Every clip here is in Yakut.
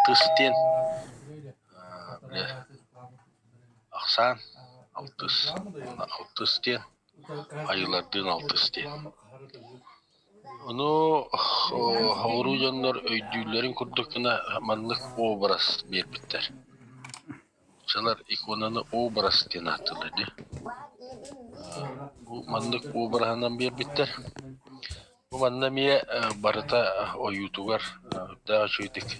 Алтыс диэн били ахсаан алтыс уонна алтыс диэн айыылардыын алтыс диэн. Ону оҕуруу дьоннор өйдүүллэрин курдук гына маннык образ биэрбиттэр. Нууччалар иконаны образ диэн ааттыыллар дии. Бу маннык обраһынан биэрбиттэр. Бу манна эмиэ барыта ойуутугар үрдээх үчүгэйдик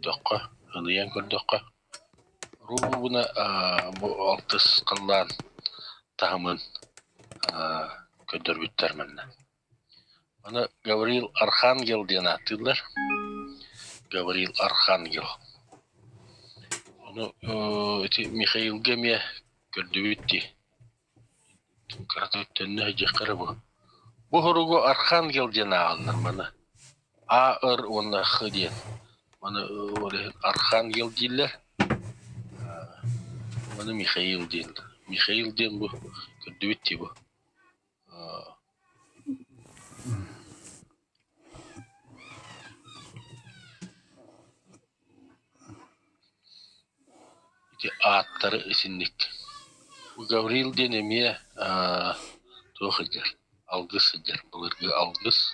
көрдөххө, ыныйан көрдөххө, Рубуна бу алтыс халлаан таһымын көрдөрбүттэр манна. Аны Гаврил Архангел диэн ааттыыллар. Гаврил Архангел. Ону ити Михаилга эмиэ көрдүбүт дии. Кыратык төннө сылдьыахха эрэ бу. Бу суругу Архангел диэн ааҕаллар маны. А, Р уонна Х диэн. Маны ол иһин Архангел дииллэр. Маны Михаил диэн. Михаил диэн бу көрдүбүт дии бу. Ити ааттары итинник. Гаврил диэн эмиэ туох сылдьар, алгыс сылдьар, былыргы алгыс.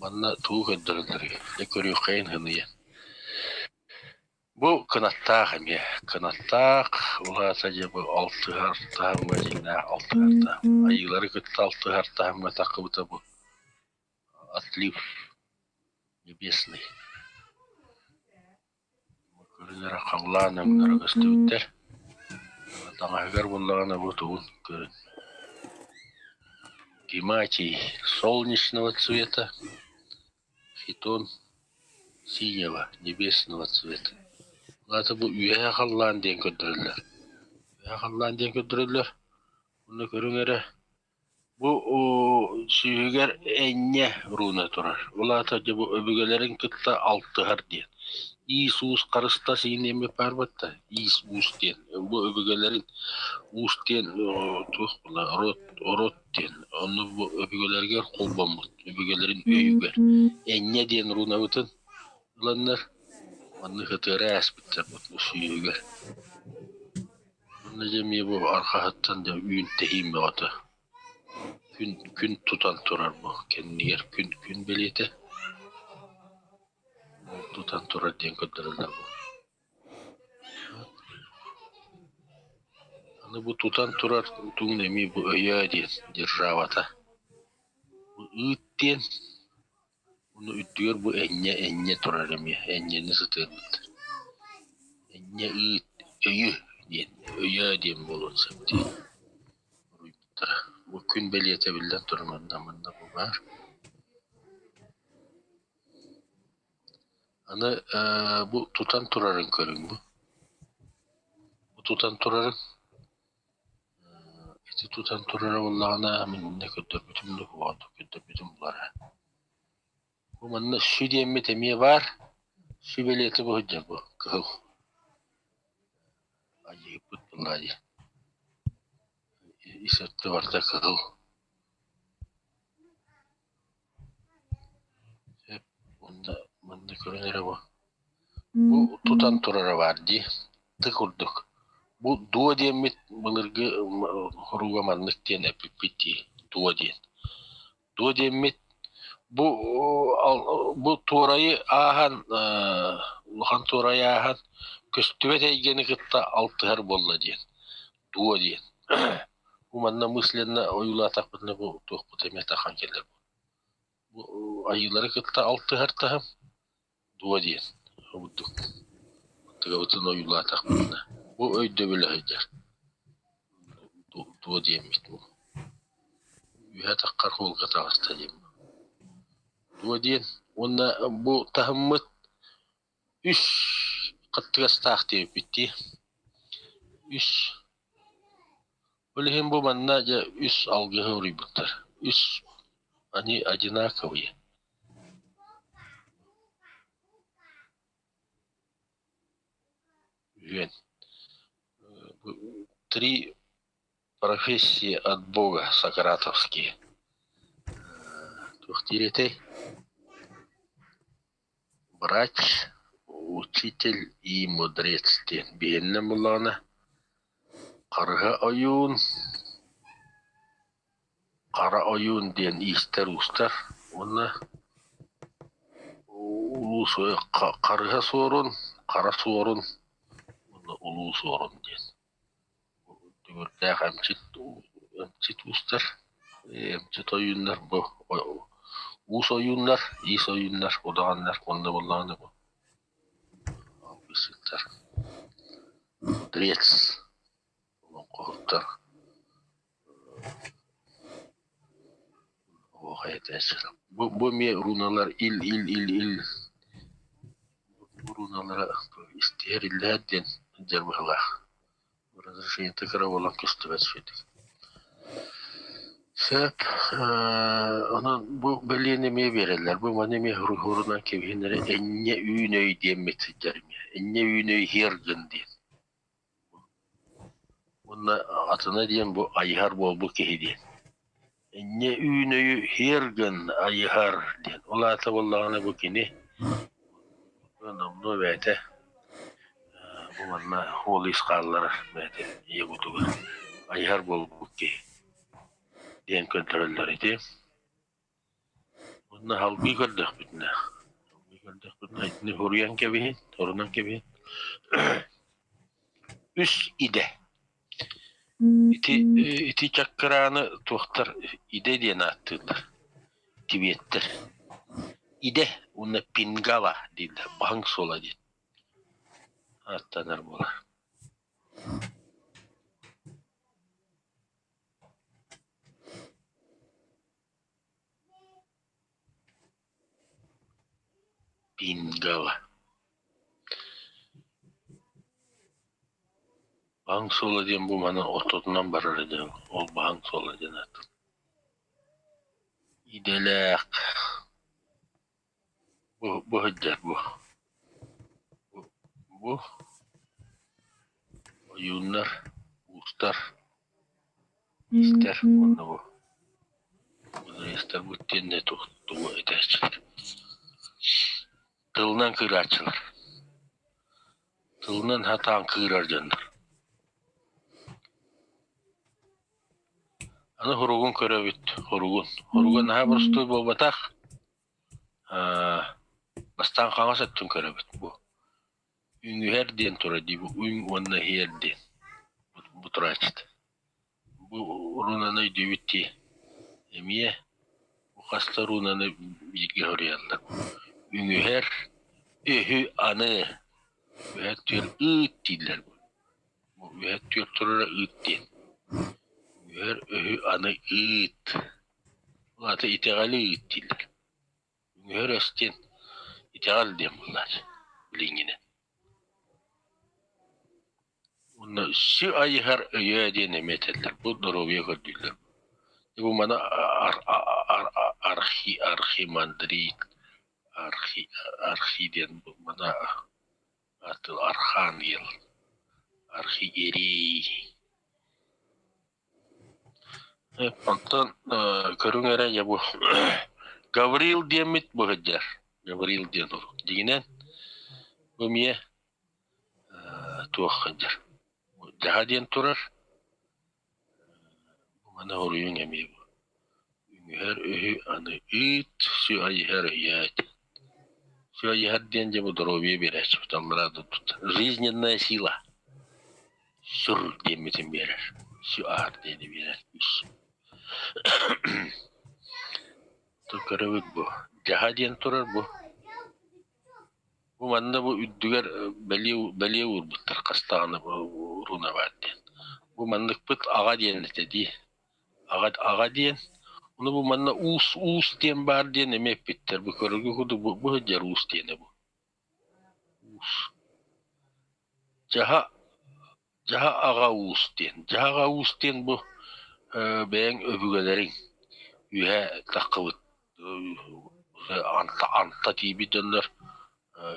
Манна тугу көрдөрөллөрүй? Дьэ көрүөххэйин сыныйан. Бу кынаттаах эмиэ. Кынаттаах, ол аата дьэ бу алтыһар таһымҥа дьиҥнээх алтыһар таһым. Айыылары кытта алтыһар таһымҥа таххыбыта бу отлив небесный. Көрүнэрэ халлаан өҥнөрө көстүбүттэр. Таҥаһыгар буллаҕына бу тугун көрүн. Гематий солнечного цвета, хитон синего, небесного цвета. Ол аата бу үөһээ халлаан диэн көрдөрөллөр. Үөһээ халлаан диэн көрдөрөллөр. Онно көрүҥ эрэ Бу сүүһүгэр энньэ руна турар. Ол аата дьэ бу өбүгэлэрин кытта алтыһар диэн. Иис-уус харыстас иин эмиэ баар батта. Иис-уус диэн. Бу өбүгэлэрин уус диэн туох була род род диэн. Онно бу өбүгэлэригэр холбоммут. Өбүгэлэрин өйүгэр. Энньэ диэн рунабытын ыланнар маннык ытыара ааспыттар бу сүүһүгэр. Уонна дьэ эмиэ бу арҕаһыттан дьэ үүн тэһиин бөҕөтө. Күн күн тутан турар бу кэннигэр күн күн бэлиэтэ тутан турар диэн көрдөрөллөр бу. Аны бу тутан турар тугун эмиэ бу өйөө диэн державата. Бу ыыт диэн Ону үрдүгэр бу энньэ энньэ турар эмиэ, энньэни сытыарбыттар. Энньэ ыыт өйү диэн, өйөө диэн буолуон сөп дии уруйбуттара. Бу күн бэлиэтэ биллэн турар манна манна бу баар. Аны бу тутан турарын көрүҥ бу. Бу тутан турарын Ити тутан турара буоллаҕына мин иннэ көрдөрбүтүм да куһаҕаннык көрдөрбүтүм буолара. Бу манна сү диэммит эмиэ баар. Сү бэлиэтэ бу сылдьар бу кыһыл. Айыыппыт буоллаҕа дии. Ис өттө барыта кыһыл. Сөп уонна манна көрөн эрэ бу. Бу тутан турара баар дии, ты курдук. Бу дуо диэммит былыргы хоруга маннык диэн эппиппит дии, дуо диэн. Дуо диэммит бу бу туорайы ааһан улахан туорайы ааһан көстүбэт эйгэни кытта алтыһар буолла диэн. Дуо диэн. Бу манна мысленно ойуулаатахпытына бу туохпут эмиэ тахан кэлэр. Бу айыылары кытта алтыһар таһым дуо диэн курдук тыгабытын ойуулаатахпытына бу өйдөбүлэ сылдьар дуо диэммит бу үөһэ таххар суолга таҕыста диэн дуо диэн уонна бу таһыммыт үс хаттыгастаах диэбиппит дии үс ол иһин бу манна дьэ үс алгыһы уруйбуттар үс они одинаковые Үһүөн Три профессии от Бога сократовские. Туох диир этэй? Врач, учитель и мудрец диэн биһиэннэ буоллаҕына Харыһа ойуун, Хара ойуун диэн иистэр-уустар уонна Улуу Харыһа Суорун, Хара Суорун уонна Улуу Суорун диэн Дүҥүрдээх эмчит эмчит уустар, эмчит ойууннар бу уус ойууннар, иис ойууннар, удаҕаннар уонна буоллаҕына бу алгысчыттар, мудрец олоҥхоһуттар Бу бу эмиэ руналар ил ил ил ил руналара истиһэр иллэһэр диэн сылдьар быһыылаах. Разрешениета кыра буолан көстүбэт үчүгэйдик. Сөп, онон бу бэлиэни эмиэ биэрэллэр. Бу маны эмиэ уруһурунан кэбиһиннэрэ энньэ үүн өй диэммит сылдьар эмиэ. Энньэ үүн өй һиэр гын диэн. Уонна атына диэн бу айыһар буолбут киһи диэн. Энньэ үүн өйү һиэр гын айыһар диэн. Ол аата буоллаҕына бу кини номнуо бэйэтэ бу манна уол ис хаалларар бэйэтин ийэ кутугар айыһар буолбут киһи диэн көрдөрөллөр ити. Уонна салгыы көрдөхпүтүнэ, салгыы көрдөхпүтүнэ итини суруйан кэбиһин, сурунан кэбиһин. Үс идэ. Ити ити чаккырааны туохтар идэ диэн ааттыыллар. Тибиэттэр. Идэ уонна пингала дииллэр, баһыҥ суола диэн ааттанар буолар. Пингала Баһыҥ суола диэн бу маны ортотунан барар этэ, ол баһыҥ суола диэн ааттыыр. Идэлээх бу бу сылдьар бу бу ойууннар, уустар, истэр уонна бу мудрецтарбыт диэннэ тугу этээччилэр. Тылынан кыырааччылар. Тылынан сатаан кыырар дьоннор. Аны хоругун көрөбүт, хоругун. Хоруга наһаа боростуой буолбатах. Бастаан хаҥас өттүн көрөбүт бу. Үҥүһэр диэн турар дии бу үҥ уонна иһэр диэн бу турааччыта. Бу рунаны өйдүүбүт дии. Эмиэ бу хас да рунаны бииргэ суруйаллар. Үҥүһэр, өһү аны, үһэ түөр ыыт дииллэр. Бу үһэ түөр турара ыыт диэн. Үҥүһэр, өһү аны ыыт. Ол аата итэҕэли ыыт дииллэр. Үҥүһэр өс диэн итэҕэл диэн буоллааччы билиҥҥинэн. Уонна сү айыһар өйөө диэн эмиэ этэллэр. Бу доруобуйа көрдүүллэр. Бу маны архи архимандрит архи архи диэн маны архангел архиерей Онтон көрүҥ эрэ дьэ бу Гаврил диэммит бу сылдьар. Гаврил диэн урук. Дьиҥинэн бу эмиэ туох сылдьар. Дьаһа диэн турар. Маны хоруйуҥ эмиэ бу. Үҥүһэр үһү аны ыыт, сү айыһар өйөөт. Сү айыһар диэн дьэ бу доруобуйа биэрээччибит аллараа дойдуттан. Жизненная сила. Сүр диэммитин биэрэр, сү-аар диэни биэрэр күүс. Көрөбүт бу дьаһа диэн турар бу. Бу манна бу үрдүгэр бэлиэ бэлиэ уурбуттар хас даҕаны руна баар диэн. Бу манныкпыт аҕа диэн этэ дии. Аҕа аҕа диэн. Ону бу манна уус уус диэн баар диэн эмиэ эппиттэр. Бу көрөргө курдук бу бу сылдьар уус диэнэ бу. Уус. Дьаһа Дьаһа аҕа уус диэн. Дьаһа аҕа уус диэн бу бэйэҥ өбүгэлэриҥ үөһэ таххыбыт анта анта тиийбит дьоннор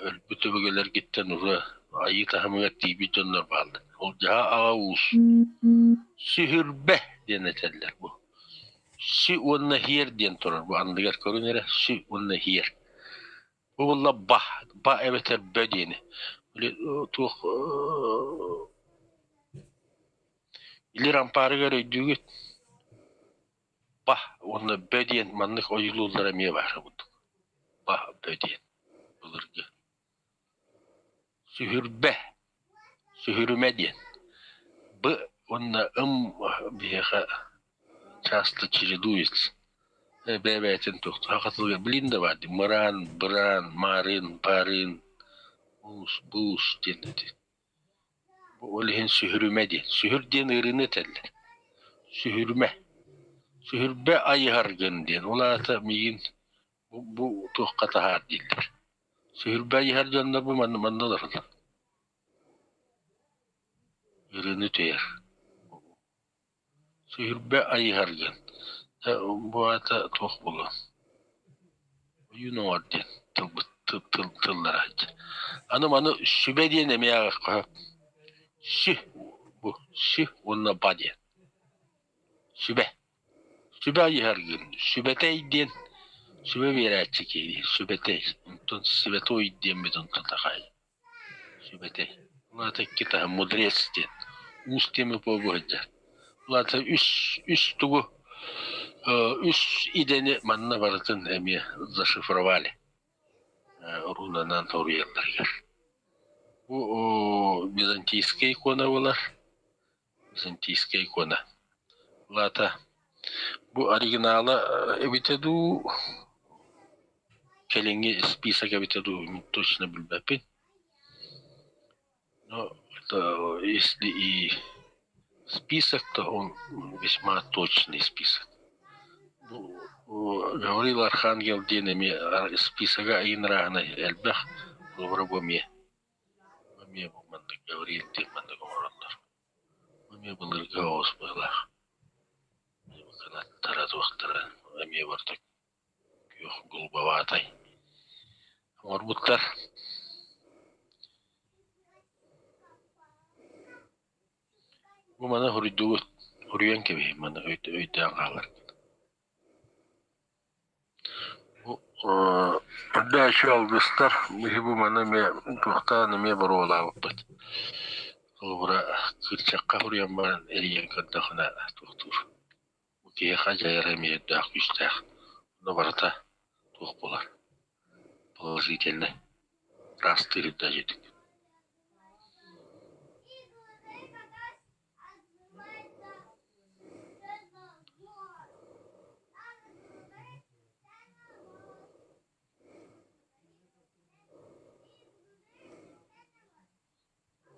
өлбүт өбүгэлэргиттэн уже айыы таһымыгар тиийбит дьоннор бааллар. Ол дьаһа аҕа уус сүһүрбэ диэн этэллэр бу. Си уонна һиэр диэн турар бу анныгар көрүҥ эрэ си уонна һиэр. Бу буолла ба, ба эбэтэр бө диэни. Били туох Илир ампаарыгар өйдүүгүт? Ба уонна бө диэн маннык ойуулууллара эмиэ баар курдук. Ба, бө диэн былыргы. Сүһүрбэ, сүһүрүмэ диэн. Б уонна ым биһиэхэ часто чередуется. Бэйэ-бэйэтин туох саха тылыгар билин да баар дии мыраан, быраан, маарыын, баарыын, уус, буус диэн ити. Ол иһин сүһүрүмэ диэн. Сүһүр диэн ыарыыны этэллэр. Сүһүрүмэ. Сүһүрбэ айыһаргын диэн. Ол аата миигин бу, бу туохха таһаар дииллэр. Сүһүрбэ айыһар дьоннор бу манна манна олороллор. Ыарыыны үтэйэр. Сүһүрбэ айыһаргын. Бу аата туох буолуо? Ойуун оҥор диэн тылбыт тыл, тыл, тыллара. Аны маны сүбэ диэн эмиэ ааҕыахха сөп. Сү бу сү уонна ба диэн. Сүбэ. Сүбэ айыһаргын. Сүбэтэй диэн сүбэ биэрээччи киһи. Сүбэтэй. Онтон святой диэммит онтон тахай. Сүбэтэй. Ол аата икки таһым мудрец диэн. Уус диэми буолбу сылдьар. Ол аата үс, үс тугу үс идэни манна барытын эмиэ зашифровали. Рунанан торуйалларыгар. Бу византийскай икона буолар. Византийскай икона. Ол аата бу оригинала эбитэ дуу, кэлиҥҥи список эбитэ дуу, точно билбэппин. Но это если и список, то он весьма точный список. Бу Гаврил Архангел диэн эмиэ списога ыйын ырааһынай элбэх, холобура бу эмиэ эмиэ бу маннык Гаврил диэн маннык оҥороллор. Эмиэ былыргы оҕус быһыылаах. Кынаттара туохтара эмиэ барыта күөх голубоватай оҥорбуттар. Бу маны хоруйдугут, хоруйан кэбиһин маны өйдөөн хаалар. Бу үрдээччи алгыстар биһи бу маны эмиэ туохтаан эмиэ боруобалаабыппыт. Холобура, кырчахха хоруйан баран эрийэн көрдөххүнэ туохтуур. Бу киһиэхэ дьайара эмиэ үрдээх күүстээх. Онно барыта туох буолар положительнай, ыраастыыр үрдээччитик.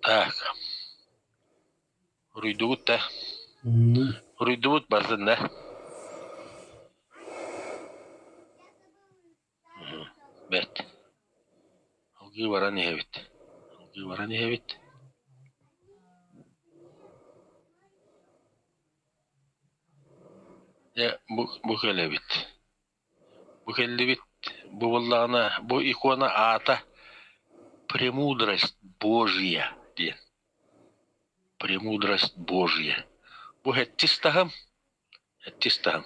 Так, уруйдубут да? Уруйдубут бардын да? Бэрт. Алгыы баран иһэбит. Алгыы баран иһэбит. Дьэ, бу, бу кэлэбит. Бу кэллибит. Бу буоллаҕына, бу икона аата «Премудрость Божья» диэн. «Премудрость Божья». Бу сэттис таһым, сэттис таһым.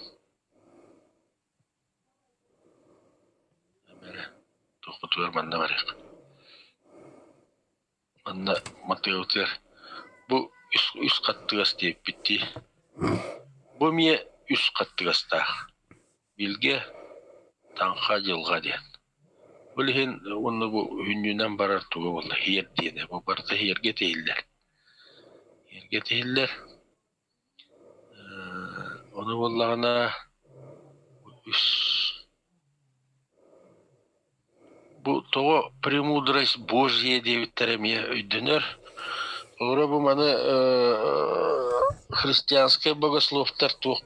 Туохпутугар манна барыах. Манна матыыбытыгар бу үс, үс хаттыгас диэппит дии. Бу эмиэ үс хаттыгастаах. Билгэ, таҥха, дьылҕа диэн. Ол иһин уонна бу үһүнньүнэн барар туга буолла һиэр диэнэ. Бу барыта һиэргэ тиһиллэр. Һиэргэ тиһиллэр. Ону буоллаҕына үс Бу тоҕо «Премудрость Божья» диэбиттэрэ эмиэ өйдөнөр. Олоро бу маны христианскай богословтар туох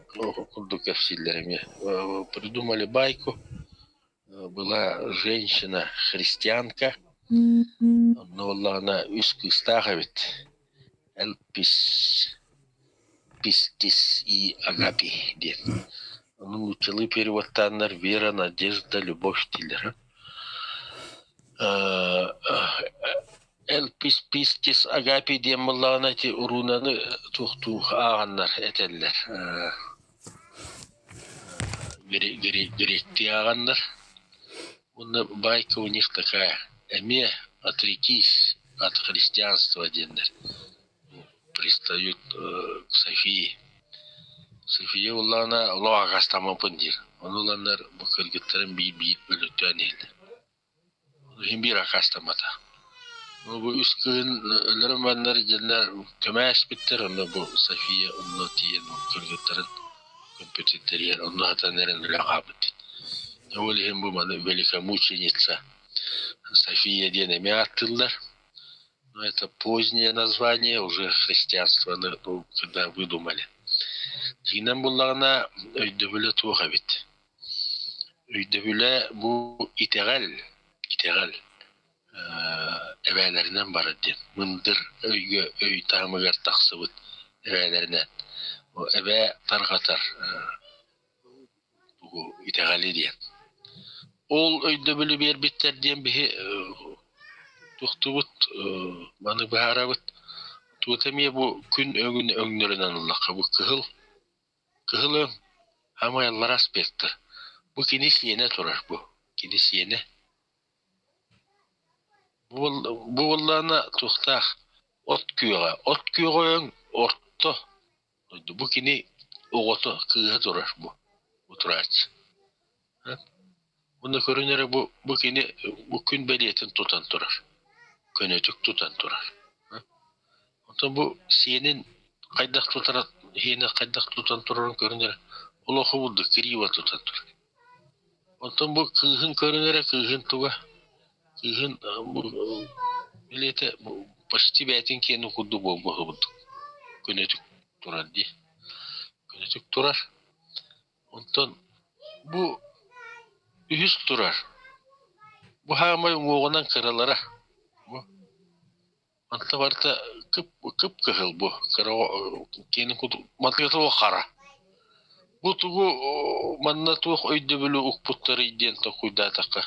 курдук кэпсииллэр эмиэ. Придумали байку. Была женщина христианка. Онно буоллаҕына үс кыыстаах эбит. Элпис Пистис и Агапи диэн. Ону нууччалыы переводтааннар Вера, Надежда, Любовь дииллэр. Элпис Пистис Агапи диэн буоллаҕына ити уруунаны туохтуу ааҕаннар этэллэр. Гректии ааҕаннар. Уонна байка у них такая эмиэ отрекись от христианства диэннэр пристают к Софии. София буоллаҕына олох акаастаммаппын диир. Ону ыланнар бу кыргыттарын биир-биир өлөттөөн иһэллэр. Иһин биир акаастаммата. Бу үс кыһын өлөрөн бараннар дьэннэр көмө ааспыттар, онно бу София онно тиийэн кыргыттарын көмпүтүттэригэр онно сатан эрэн өлөн хаалбыт диэн. Ол иһин бу маны великомученица София диэн эмиэ ааттыыллар. Но это позднее название, уже христианствоны ну, когда выдумали. Дьиҥинэн буллаҕына өйдөбүлэ туох эбит. Өйдөбүлэ бу итэҕэл, итэҕэл эбээлэринэн барар диэн мындыр өйгө өй таһымыгар тахсыбыт эбээлэринэн эбээ тарҕатар тугу итэҕэли диэн. Ол өйдөбүлү биэрбиттэр диэн биһи туохтубут маны быһаарабыт. Тута эмиэ бу күн өҥүн өҥнөрүнэн ыллахха бу кыһыл Кыһыл өҥ амайаллара аспектар. Бу кини сиэнэ турар бу. Кини сиэнэ. Бу буоллаҕына туохтаах от күөҕэ. От күөҕэ өҥ орто. Бу кини оҕото, кыыһа турар бу. Бу турааччы. Уонна көрүн эрэ бу, бу кини бу күн бэлиэтин тутан турар. Көнөтүк тутан турар. Оттон бу сиэнин хайдах тутара, сиэнэ хайдах тутан турарын көрүн эрэ олох курдук криво тутан турар. Оттон бу кыыһын көрүн эрэ кыыһын туга кыыһын бу билиэтэ почти бэйэтин киэнин курдук буолбут курдук көнөтүк турар дии. Көнөтүк турар. Онтон бу үһүс турар. Бу хаамай уҥуоҕунан кыралара. Бу манта барыта кып кып-кыһыл бу кыра киэнин курдук матыата хара. Бу тугу манна туох өйдөбүлү укпуттарый диэн толкуйдаатахха,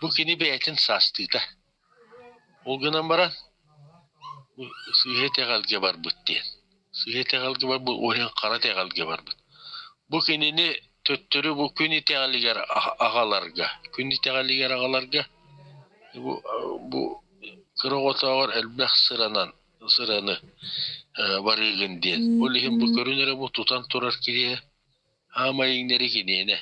бу кини бэйэтин саастыыта. Ол гынан баран бу сыыһа итэҕэлгэ барбыт диэн. Сыыһа итэҕэлгэ барбыт, ол иһин хара итэҕэлгэ барбыт. Бу кинини төттөрү бу күн итэҕэлигэр аҕаларга, күн итэҕэлигэр аҕаларга бу, бу кыра оҕотооҕор элбэх сыранан сыраны барыыгын диэн. Ол иһин бу көрүн эрэ бу тутан турар киһи аамай иҥнэри киниэнэ.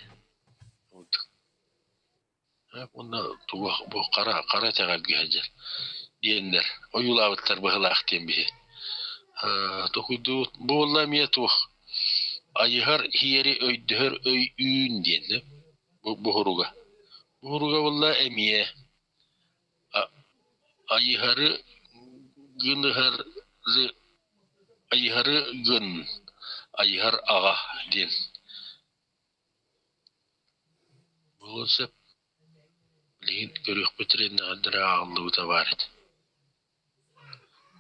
Уонна тугу бу хара хара итэҕэлгэ сылдьар диэннэр ойуулаабыттар быһыылаах диэн биһи толкуйдуубут. Бу буолла эмиэ туох айыһар иһиэри өйдөһөр өй үүн диэн бу буһуруга. Буһуруга буолла эмиэ айыһары гыныһары айыһары гын айыһар аҕа диэн Буолуон сөп, билигин көрүөхпүт эрэ иннэҕэрдэрэ ааҕыллыбыта баар этэ.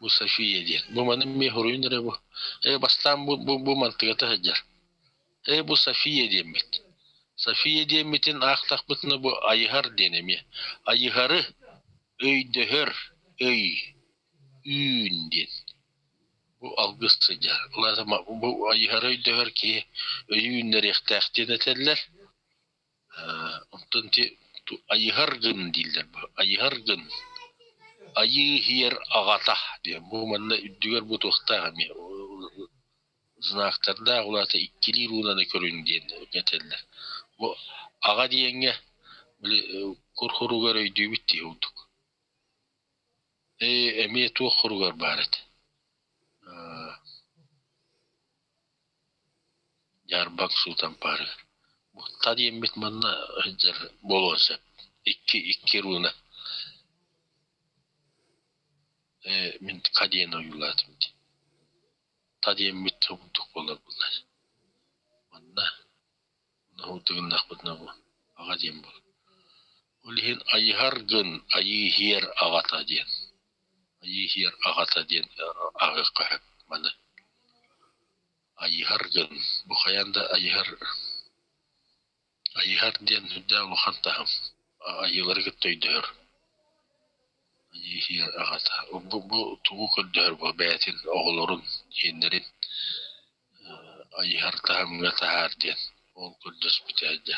Бу София диэн. Бу маны эмиэ хоруйун эрэ бу. Ээ бастаан бу бу бу мантыгата сылдьар. Ээ бу София диэммит. София диэммитин аахтахпытына бу айыһар диэн эмиэ. Айыһары өйдөһөр өй үүн диэн. Бу алгыс сылдьар. Ол аата бу айыһары өйдөһөр киһи өйү үүннэриэхтээх диэн этэллэр. Онтон ити айыһар гын дииллэр бу. Айыһар гын. Айыы иһийэр аҕата диэн. Бу манна үрдүгэр бу туохтаах эмиэ знактардаах, ол аата иккилии руунаны көрүҥ диэн этэллэр. Бу аҕа диэҥҥэ били кур хоругар өйдүүбүт дии курдук. Ээ, эмиэ туох хоругар баар этэ Дьаарбаҥ суутан паарыгар. Та диэммит манна сылдьар буолуон сөп. Икки икки руна. Ээ, мин ха диэн ойуулаатым дии. Та диэммит курдук буолар буоллар. Манна тыгыннахпытына бу аҕа диэн буолар. Ол иһин айыһар гын айыы иһиэр аҕата диэн. Айыы иһиэр аҕата диэн ааҕыахха сөп маны. Айыһар гын бу хайаан да айыһар айыһар диэн сүрдээх улахан таһым. Айыылары кытта өйдөһөр. Айыы иһиэр аҕата. Бу, бу тугу көрдөһөр бу бэйэтин оҕолорун, сиэннэрин айыһар таһымҥа таһаар диэн ол көрдөспүтэ дьэ.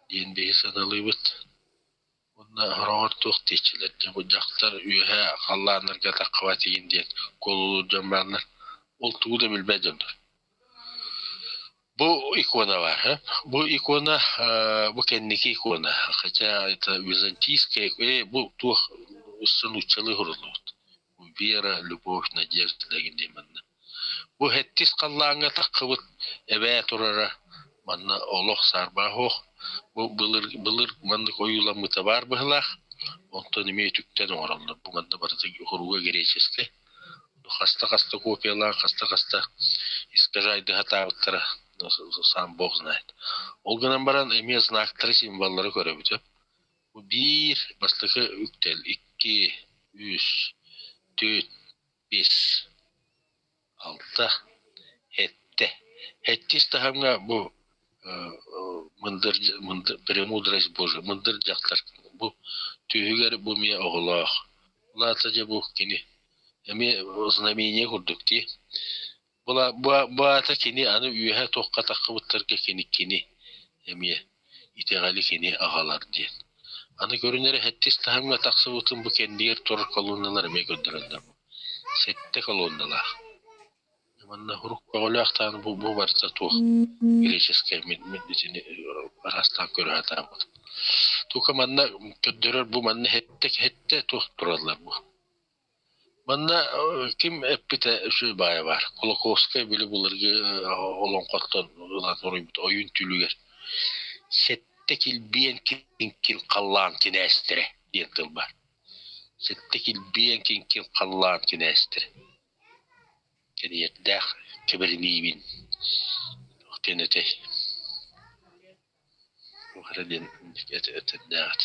диэн биһи сыаналыыбыт. Уонна сороҕор туох диэччилэр дьэ бу дьахтар үөһэ халлааннарга таххыбат игин диэн куолулуур дьон бааллар. Ол тугу да билбэт дьоннор. Бу икона баар, э? Бу икона, бу кэнники икона, хотя это византийская, бу туох өссө нууччалыы суруллубут. Вера, любовь, надежда диэн диэн манна. Бу сэттис халлааҥҥа таххыбыт эбээ турара манна олох саарбаа суох. Бу былыр, былыр маннык ойууламмыта баар быһыылаах. Онтон эмиэ үтүктэн оҥороллор. Бу манна барыта хоруга греческэй. Хаста-хаста копиялаан, хаста-хаста искажайды сатаабыттара сам бог знает. Ол гынан баран эмиэ знактары, символлары көрөбүт. Бу биир бастакы үктэл, икки, үс, түөрт, биэс, алта, сэттэ. Сэттис таһымҥа бу мындыр, мындыр, премудрость Божия, мындыр дьахтар бу түөһүгэр бу эмиэ оҕолоох. Ол аата дьэ бу кини эмиэ знамение курдук дии. Бу аата кини аны үөһэ туохха таххыбыттарга кини кини эмиэ итэҕэли кини аҕалар диэн. Аны көрүнэрэ сэттис таһымҥа тахсыбытын бу кэннигэр турар колонналар эмиэ көрдөрөллөр. Сэттэ колонналаах. Манна урук көҕүлээх даҕаны бу, бу барыта туох греческэй мин, мин итини араастаан көрө сатаабыт. Тука манна көрдөрөр бу манна сэттэ сэттэ туох тураллар бу. Манна ким эппитэ үчүгэй баайа баар. Кулаковскай били былыргы олоҥхоттон ылан суруйбут ойуун түүлүгэр сэттэ килбиэн киҥкил халлаан кинээстэрэ диэн тыл баар. Сэттэ килбиэн киҥкил халлаан кинээстэрэ. Кэриэрдээх кэбэриниибин туох диэн этэй? Туох эрэ диэн этэрдээҕит.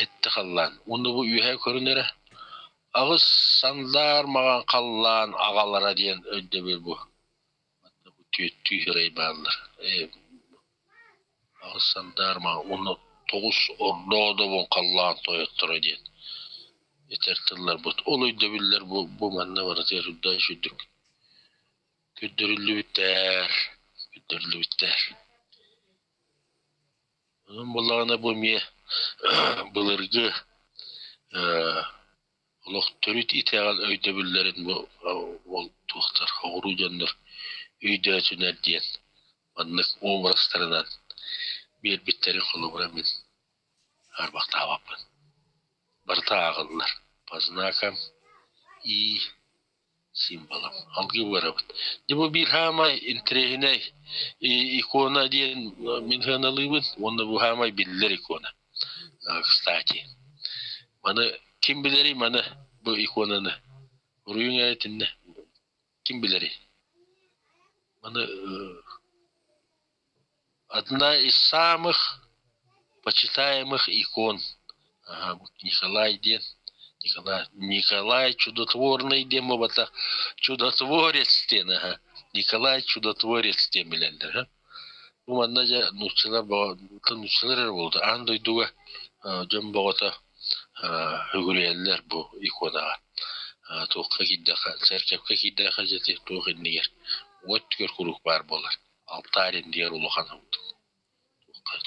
Эттэ халлаан уонна бу үөһээ көрүнэрэ аҕыс сандаар маҕан халлаан аҕалара диэн өйдөбүл бу. Манна бу түөттүү сырай бааллар. Аҕыс сандаар маҕан уонна тоҕус ордоодобун халлаан тойотторо диэн этэр тылларбыт. Ол өйдөбүллэр бу, бу манна барытыгар үрдээх үчүгдүк көрдөрүллүбүттэр, көрдөрүллүбүттэр. Онон буоллаҕына бу эмиэ былыргы олох төрүт итэҕэл өйдөбүллэрин бу ол туохтар оҕуруу дьоннор өйдөөтүнэр диэн маннык образтарынан биэрбиттэрин холобура мин арбахтаабаппын. Барыта ааҕыллар. По знакам и символам. Алгыы барабыт. Дьэ бу биир хаамай интэриэһинэй икона диэн мин сыаналыыбын уонна бу хаамай биллэр икона. Кстати, маны ким билэрий маны бу иконаны? Уруйуҥ этиннэ. Ким билэрий? Маны одна из самых почитаемых икон Николай диэн Николай Николай Чудотворный диэн буолбатах Чудотворец диэн аха Николай Чудотворец диэн билэллэр ха бу манна дьэ нууччалар нууччалар эрэ буолуо аан дойдуга дьон бөҕөтө үгүрүйэллэр бу иконаҕа туохха киирдэххэ церковка киирдэххэ дьэ туох иннигэр уот түгэр куруук баар буолар алтарь иннигэр улахан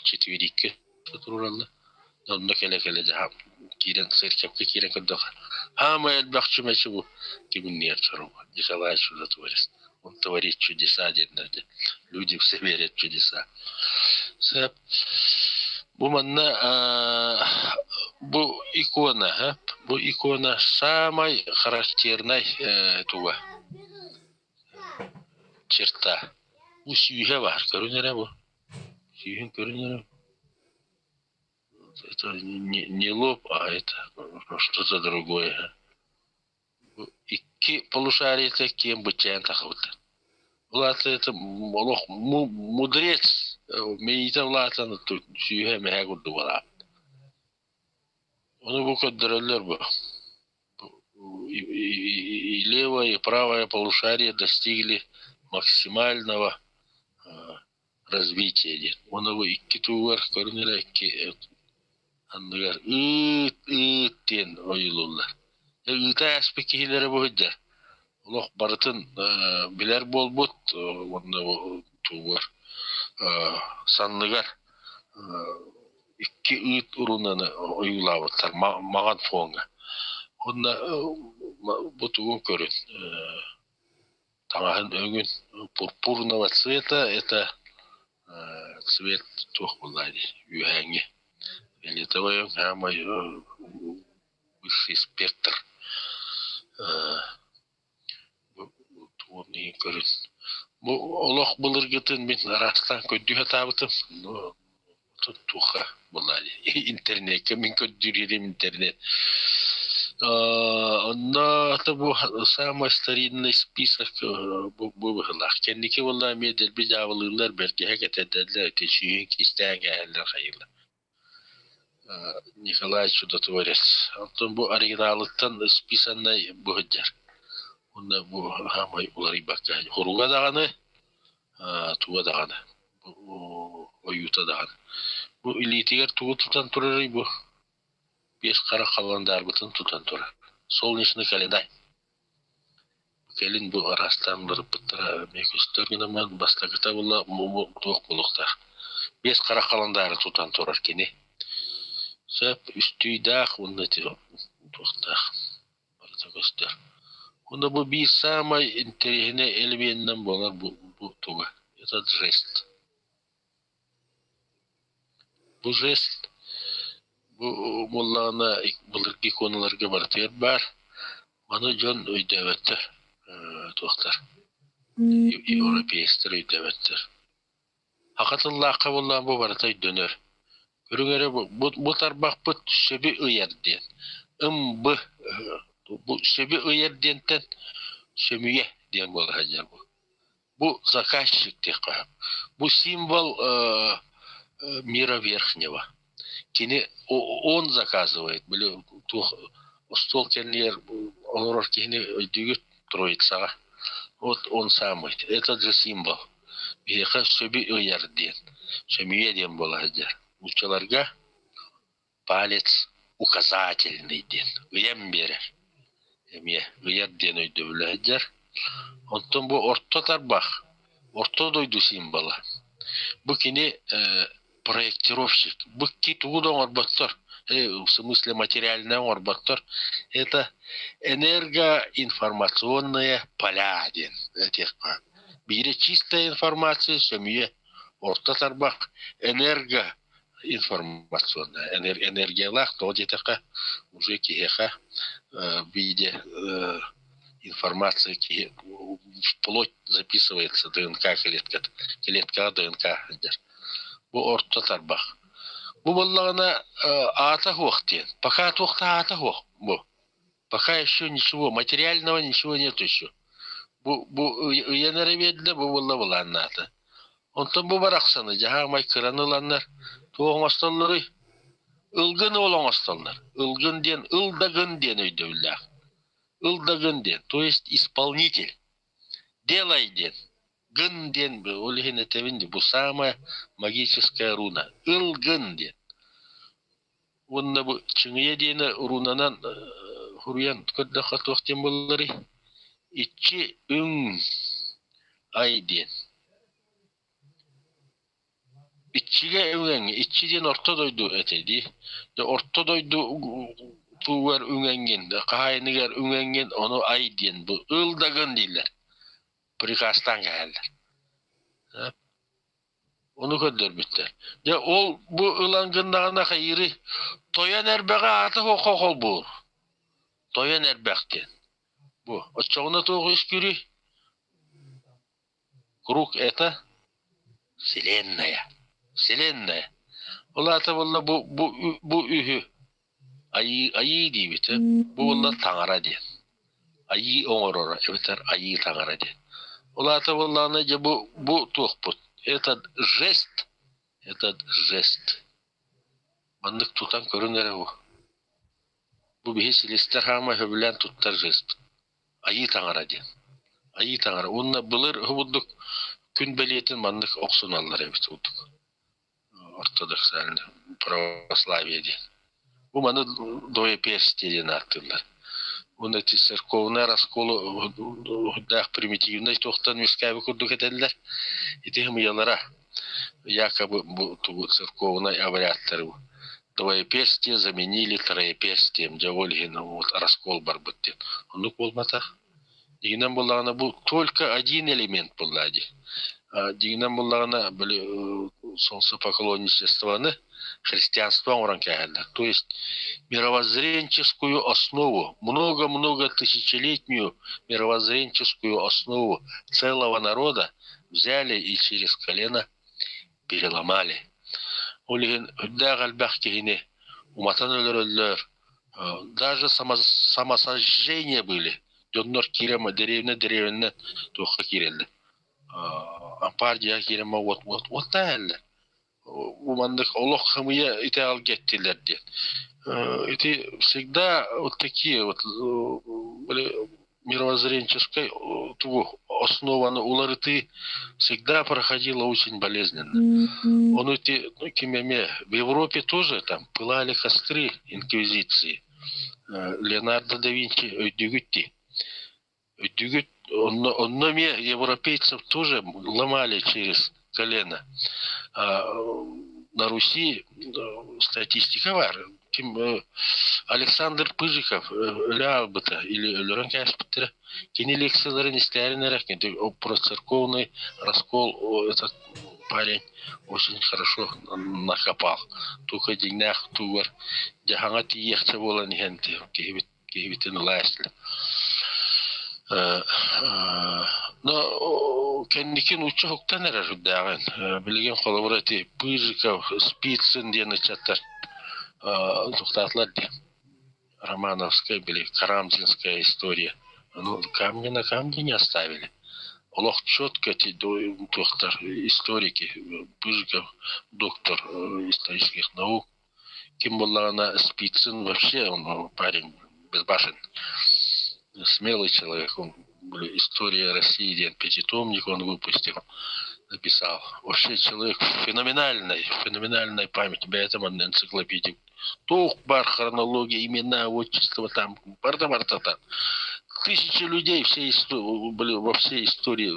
четвериккэ туруораллар. Онно кэлэ-кэлэ дьаһам киирэн церковка киирэн көрдөххө хаамай элбэх чүмэчи бу киминниэр соруга Николай Чудотворец он творит чудеса диэннэр дьэ люди все верят в чудеса сөп бу манна бу икона бу икона самай характернай туга черта бу сүүһэ баар көрүн эрэ бу сүүһүн көрүн эрэ это не, не лоб а это что-то другое икки полушариета киэн быччайан тахыбыттар ол аата это олох мудрец мэйиитэ улаатан сүүһэ мэһэ курдук улааппыт ону бу көрдөрөллөр бу и левое, и правое полушарие достигли максимального развития диэн. Уонна бу икки тугар көрүҥнэрэ икки анныгар ыыт ыыт диэн ойуулууллар. Ыыта ааспыт киһилэрэ бу сылдьар. Олох барытын билэр буолбут уонна тугар санныгар. Икки ыыт урунаны ойуулаабыттар маҕан фоҥҥа. Уонна бу тугун көрүн таҥаһын өҥүн пурпурного цвета это цвет туох буоллаа дии үөһээҥҥи фиолетовай өҥ саамай высший спектр тугун иһин көрүн бу олох былыргытын мин араастаан көрдүү сатаабытым туохха буоллаа дии интернеккэ мин көрдүүр этим интернет онно бу самый старинный список бу быһыылаах кэнники буолла эмиэ дэлби дьаабылыыллар бэргэһэ кэтэрдэллэр ити сүүһүн кистээн кээһэллэр хайыылар Николай Чудотворец. Оттон бу оригиналыттан списаннай бу сылдьар. Уонна бу саамай уларыйбакка хоруга даҕаны, туга даҕаны, ойуута даҕаны. Бу илиитигэр тугу тутан турарый бу? Биэс хара халандаарбытын тутан турар. Солнечный календарь. Кэлин бу араастаан барыппыттара эмиэ көстөр гынан бастакыта буолла туох буолуохтаах. Биэс хара халандаары тутан турар кини. Сөп үстүйдээх уонна ити туохтаах барыта көстөр. Уонна бу биир саамай интэриэһинэй элеменинэн буолар бу, бу туга? Это жест. Бу жест бу буоллаҕына былыргы иконаларга барытыгар баар. Маны дьон өйдөөбөттөр, туохтар, европеецтэр өйдөөбөттөр. Саха тыллаахха буоллаҕына бу барыта өйдөнөр. Көрүҥ эрэ бу, бу тарбахпыт сөбү ыйар диэн. Ым-бы бу сөбү ыйар диэнтэн сөмүйэ диэн буола сылдьар бу. Бу заказчик диэххэ сөп. Бу символ мира верхнего. Кини он заказывает, били туох остуол кэннигэр олорор киһини өйдүүгүт Троицаҕа. Вот он самый. Этот же символ. Биһиэхэ сөбү ыйар диэн, сөмүйэ диэн буола сылдьар. Нууччаларга палец указательный диэн ыйан биэрэр. Эмиэ ыйар диэн өйдөбүлэ сылдьар. Онтон бу орто тарбах, орто дойду символа. Бу кини проектировщик. Бу ки тугу да оҥорботтор. В смысле материальное оҥорботтор. Это энергоинформационные поля диэн этиэххэ. Биирэ чистая информация, сөмүйэ, орто тарбах, энерго информационная энергиялаах тоҕо диэтэххэ уже киһиэхэ в виде информация киһи вплоть записывается ДНК клетка клеткаҕа ДНК сылдьар бу орто тарбах бу буоллаҕына аата суох диэн пока туох да аата суох бу пока еще ничего материального ничего нет еще бу бу ыйан эрэ биэрдэ бу буолла былааннаата Онтон бу барахсаны дьаһаамай кыраны ыланнар туох оҥостоллоруй? Ылгын уол оҥостоллор. Ылгын диэн ыл да гын диэн өйдөбүллээх. Ыл да гын диэн, то есть исполнитель. Делай диэн. Гын диэн ол иһин этэбин дии, бу самая магическая руна. Ыл гын диэн. Уонна бу Чыҥыйа диэни рунанан суруйан көрдөххө туох диэн буолларый? Иччи үҥ ай диэн. Иччигэ үҥэҥ, иччи диэн орто дойду этэ дии. Дьэ орто дойду тугар үҥэҥҥин, хаһаайыныгар үҥэҥҥин, ону ай диэн бу ыл да гын дииллэр. Приказтаан кэһэллэр. Ону көрдөрбүттэр. Дьэ ол бу ылан гыннаҕына хайыырый? Тойон эрбэҕи аата суох холбуур. Тойон эрбэх диэн. Бу оччоҕуна туох үөскүүрүй? Круг это вселенная. Вселенная. Ол аата буолла бу бу бу үһү айыы айыы диибит бу буолла таҥара диэн. Айыы оҥороро эбэтэр айыы таҥара диэн. Ол аата буоллаҕына дьэ бу бу туохпут этот жест этот жест маннык тутан көрүҥ эрэ бу. Бу биһи силистэр хаамай сөбүлээн туттар жест. Айыы таҥара диэн. Айыы таҥара. Уонна былыр курдук күн бэлиэтин маннык охсуналлар эбит курдук. Ортодоксальный православие диэн. Бу маны двоеперстие диэн ааттыыллар. Уонна ити церковнай расколу даах примитивнай туохтан үөскээбит курдук этэллэр. Ити ымыйалара. Якобы бу тугу церковнай обрядтары двоеперстие заменили троеперстием, дьэ ол иһин вот раскол барбыт диэн. Оннук буолбатах. Дьиҥинэн буоллаҕына бу только один элемент буолла дии. Дьиҥинэн буоллаҕына били солнцепоклонничествоны христианство оҥорон кээһэллэр. То есть мировоззренческую основу, много-много тысячелетнюю мировоззренческую основу целого народа взяли и через колено переломали. Ол иһин үрдээх элбэх киһини уматан өлөрөллөр, даже самосожжение были. Дьоннор киирэн дэриэбинэ дэриэбинэ туохха киирэллэр. Ампаар дьиэҕэ киирэн уот уот уоттаһаллар. Бу маннык олох хымыйа итэҕэлгэ эттилэр диэн. Ити всегда вот такие вот были мировоззренческой тугу основаны уларытыы всегда проходила очень болезненно. Он эти, ну, ким эмиэ, в Европе тоже там пылали костры инквизиции. Леонардо да Винчи өйдүүгүт дии. Өйдүүгүт, онно, онно эмиэ европейцев тоже ломали через колено. А на Руси статистика баар. Ким Александр Пыжиков өлө аалбыта или өлөрөн кээспиттэрэ. Кини лекцияларын истээрин эрэ про церковный раскол этот парень очень хорошо накопал. Тука дьиҥнээх тугар дьаһаҥа тиийиэхчэ буолан иһэн киһибит киһибитин ылаа Но кэнники нуучча уһуктан эрэр үрдээҕин. Билигин холобура ити Пыжиков, Спицын диэн ыччаттар туохтаатылар дии. Романовская били Карамзинская история. Ну, камни на камне не оставили. Олох четко эти туохтар историки, Пыжиков, доктор исторических наук, Ким буоллаҕына Спицын вообще он парень безбашен, смелый человек. Он «История России» диэн пятитомник он выпустил, написал. Вообще человек феноменальный, феноменальная память. Бэйэтэ манна энциклопедия. Туох баар хронология, имена, отчество там, барда-барда там. Тысячи людей все были во всей истории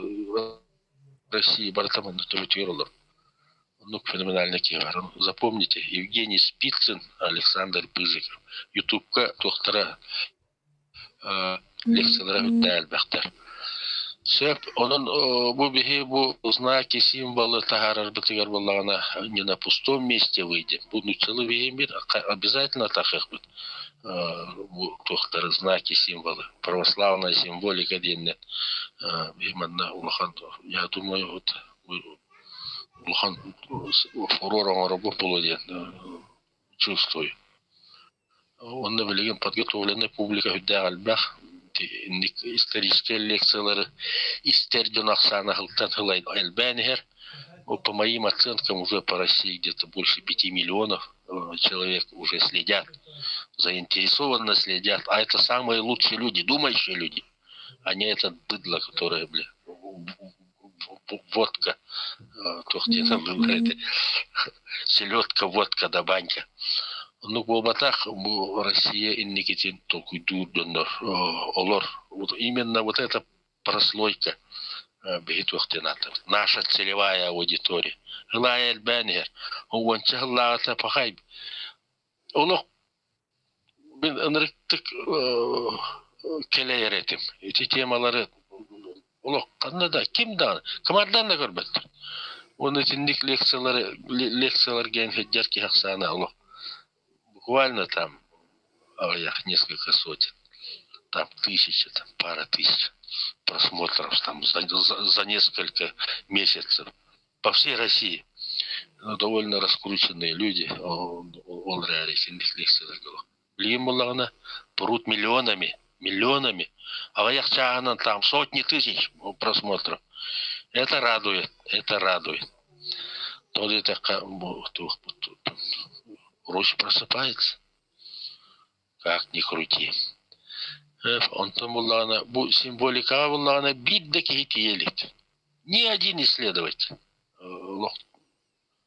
России барыта манна төбөтүгэр олор. Оннук феноменальный киһи баар. Запомните, Евгений Спицын, Александр Пыжиков. Ютубка туохтара лекциялара үрдээ элбэхтэр. Сөп, онон бу биһи бу знаки, символы таһаарарбытыгар буоллаҕына не на пустом месте выйдем. Бу нууччалыы биһиэммит обязательно тахыахпыт. Бу туохтары знаки, символы, православная символика диэннэр биһи манна улахан, я думаю, вот улахан фурор оҥоробут буолуо диэн чувствую. Уонна билигин подготовленная публика үрдээх элбэх инник историческай лекциялары истэр дьон ахсаана сылтан сыл элбээн иһэр. По моим оценкам, уже по России где-то больше 5 миллионов человек уже следят, заинтересованно следят. А это самые лучшие люди, думающие люди, а не этот быдло, которое, бля, водка, туох диэн селедка, водка да банька. Оннук буолбатах, бу Россия инникитин толкуйдуур дьоннор олор. Вот именно вот эта прослойка биһи туох диэн ааттыыбыт наша целевая аудитория. Ылаайа элбээн иһэр. Уонча сыллааҕыта пахай олох мин ынырыктык кэлэйэр этим. Ити темалары олох ханна да ким даҕаны кымаардаан да көрбөттөр. Уонна итинник лекциялары лекциялар диэн сылдьар киһи ахсаана олох буквально там аҕыйах несколько сотен, там тысяча, там пара тысяч просмотров там за несколько месяцев по всей России. Ну, довольно раскрученные люди, ол эрээри итинник лекцияларга билигин буоллаҕына прут миллионами, миллионами, аҕыйах чааһынан там сотни тысяч просмотров. Это радует, это радует. То диэтэххэ бу туохпут Русь просыпается, как ни крути. Онтон буоллаҕына бу символикаҕа буоллаҕына биир да киһи тиийэ илик. Ни один исследователь.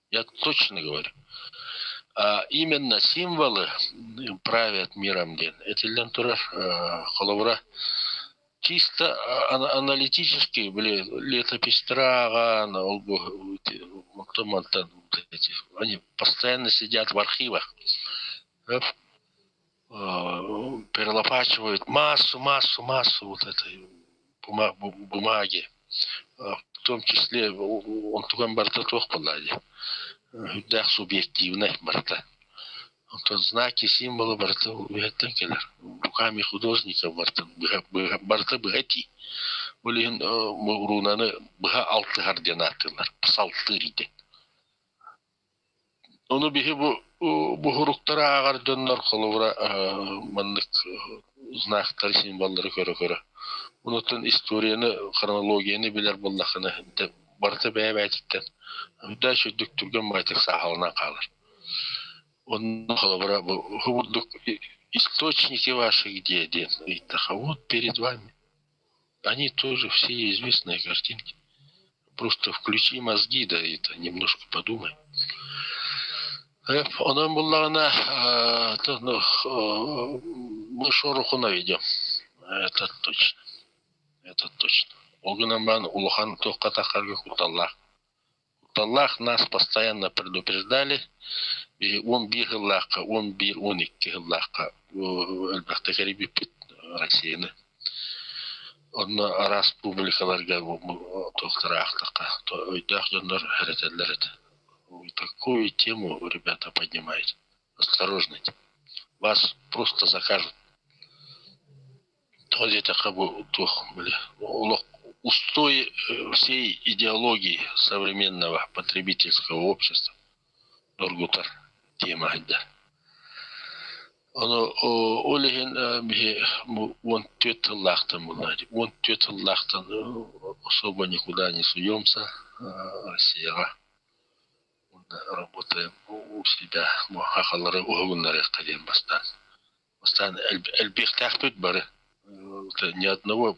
Я точно говорю. А именно символы правят миром диэн этиллэн турар холобура. Чисто аналитически, били, летописьтара ааҕан, ол бу мантан эти, они постоянно сидят в архивах, перелопачивают массу, массу, массу вот этой бумаги. В том числе онтуган барыта туох буолла дии, үрдээх субъективнай барыта. Онтон знаки, символы барыта үөһэттэн кэлэр. Руками художника барыта барыта быһа этии. Ол иһин рунаны быһа алтыһар диэн ааттыыллар. Псалтырь диэн. Ону биһи бу буһуруктары ааҕар дьоннор холобура маннык знактары, символлары көрө-көрө. Онуттан историяны, хронологияны билэр буоллаххына барыта бэйэ-бэйэтиттэн үрдээх үрдүк түргэн баҕайытык сааһыланан хаалар. Онно холобура бу курдук источники ваши где диэн ыйыттахха вот перед вами. Они тоже все известные картинки. Просто включи мозги, да это немножко подумай. Онон буллаҕына мы шороху наведем. Это точно. Это точно. Ол гынан баран улахан туохха таххарга кутталлаах. Кутталлаах нас постоянно предупреждали. 11 сыллаахха, 11-12 сыллаахха элбэхтэ кэрийбиппит Россияны. Онно араас публикаларга туохтара аахтахха, өйдөөх дьоннор эрэтэллэр этэ. Вы такую тему, ребята, поднимаете. Осторожно. Вас просто закажут. Тоҕо диэтэххэ бу туох били олох устой всей идеологии современного потребительского общества доргутар тема сылдьар. Ону ол иһин биһи бу 14 сыллаахтан буолла 14 сыллаахтан особо никуда не суемся Россияҕа работаем у себя бу хахалары уһугуннарыахха диэн бастаан бастаан элбиэхтээхпит бары ни одного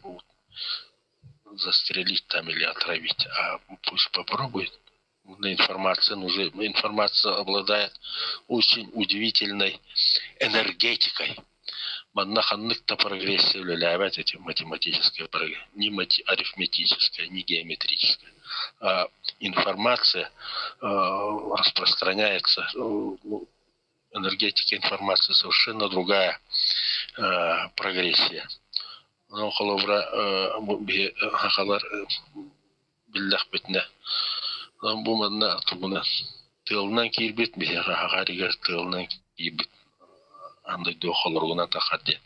застрелить там или отравить, а пусть попробует. Информация уже, информация обладает очень удивительной энергетикой. Манна ханнык да прогрессия үлэлээбэт эти математическая ни арифметическая, ни геометрическая. А информация распространяется, ну, энергетика информации совершенно другая прогрессия. Онон холобура биһи сахалар биллэхпитинэ бу манна тугунан тыалынан киирбит биһиэхэ саха тыалынан киирбит аан дойду холоругунан таххар диэн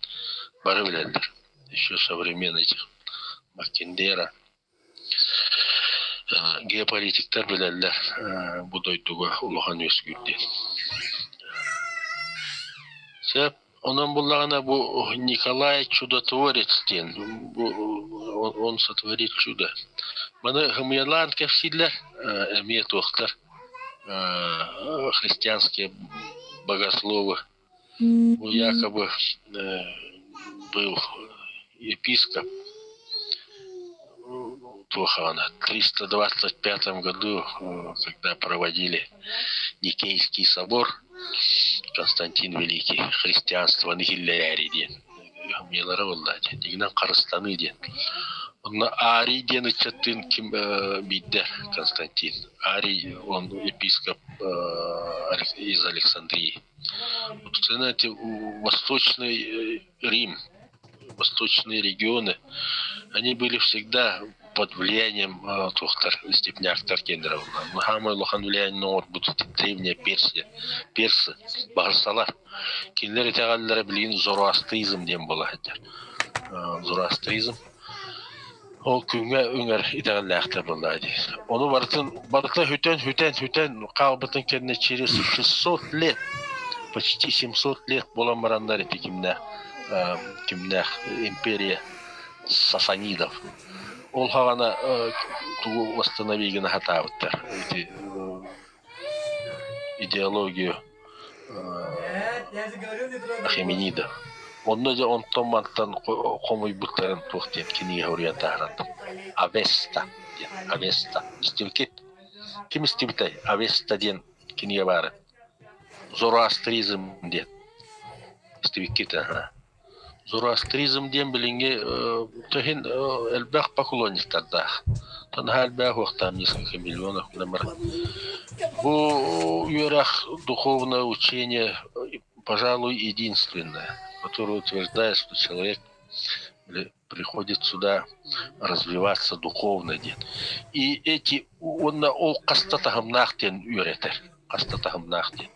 бары билэллэр. Еще со времен этих Маккиндера геополитиктар билэллэр бу дойдуга улахан үөскүүр диэн. Сөп. Онон буллаҕына бу Николай Чудотворец диэн бу он сотворит чудо. Маны хымыйалаан кэпсииллэр эмиэ туохтар христианские богословы. Бу якобы был епископ туохаҕына 325 году, когда проводили Никейский собор, Константин Великий христианствоны киллэрээри диэн миэлэрэ буолла диэн дьиҥинэн харыстаныы диэн. Онно Арий диэн ыччаттыын ким биирдэ Константин. Арий он епископ из Александрии. Знаете, Восточный Рим, восточные регионы, они были всегда под влиянием туохтар степняктар диэннэрэ буолла. Хаамай улахан влияние оҥорбут древняя Персия, персы, баһырсалар. Кинилэр итэҕэллэрэ билигин зороастризм диэн буола сылдьар. Зороастризм ол күҥҥэ үҥэр итэҕэллээхтэр буоллаҕа дии. Ону барытын барыта сүтэн, сүтэн, сүтэн хаалбытын кэннэ через 600 лет, почти 700 лет буолан бараннар ити кимнээх кимнээх империя Сасанидов. Ол хаҕана тугу восстанови гына сатаабыттар ити идеологию Ахеменидов. Онно дьэ онтон-мантан хомуйбуттарын туох диэн кинигэ суруйан таһааран Авеста диэн Авеста истибиккит? Ким истибитэй Авеста диэн кинигэ баарын? Зороастризм диэн истибиккит аха. Зороастризм диэн билиҥҥи иһин элбэх поклонниктардаах. Наһаа элбэх уохтаах несколько миллионов гынан баран. Бу үөрэх духовное учение, пожалуй, единственное, которое утверждает, что человек приходит сюда развиваться духовно диэн. И эти уонна ол хаста таһымнаах диэн үөрэтэр. Хаста таһымнаах диэн.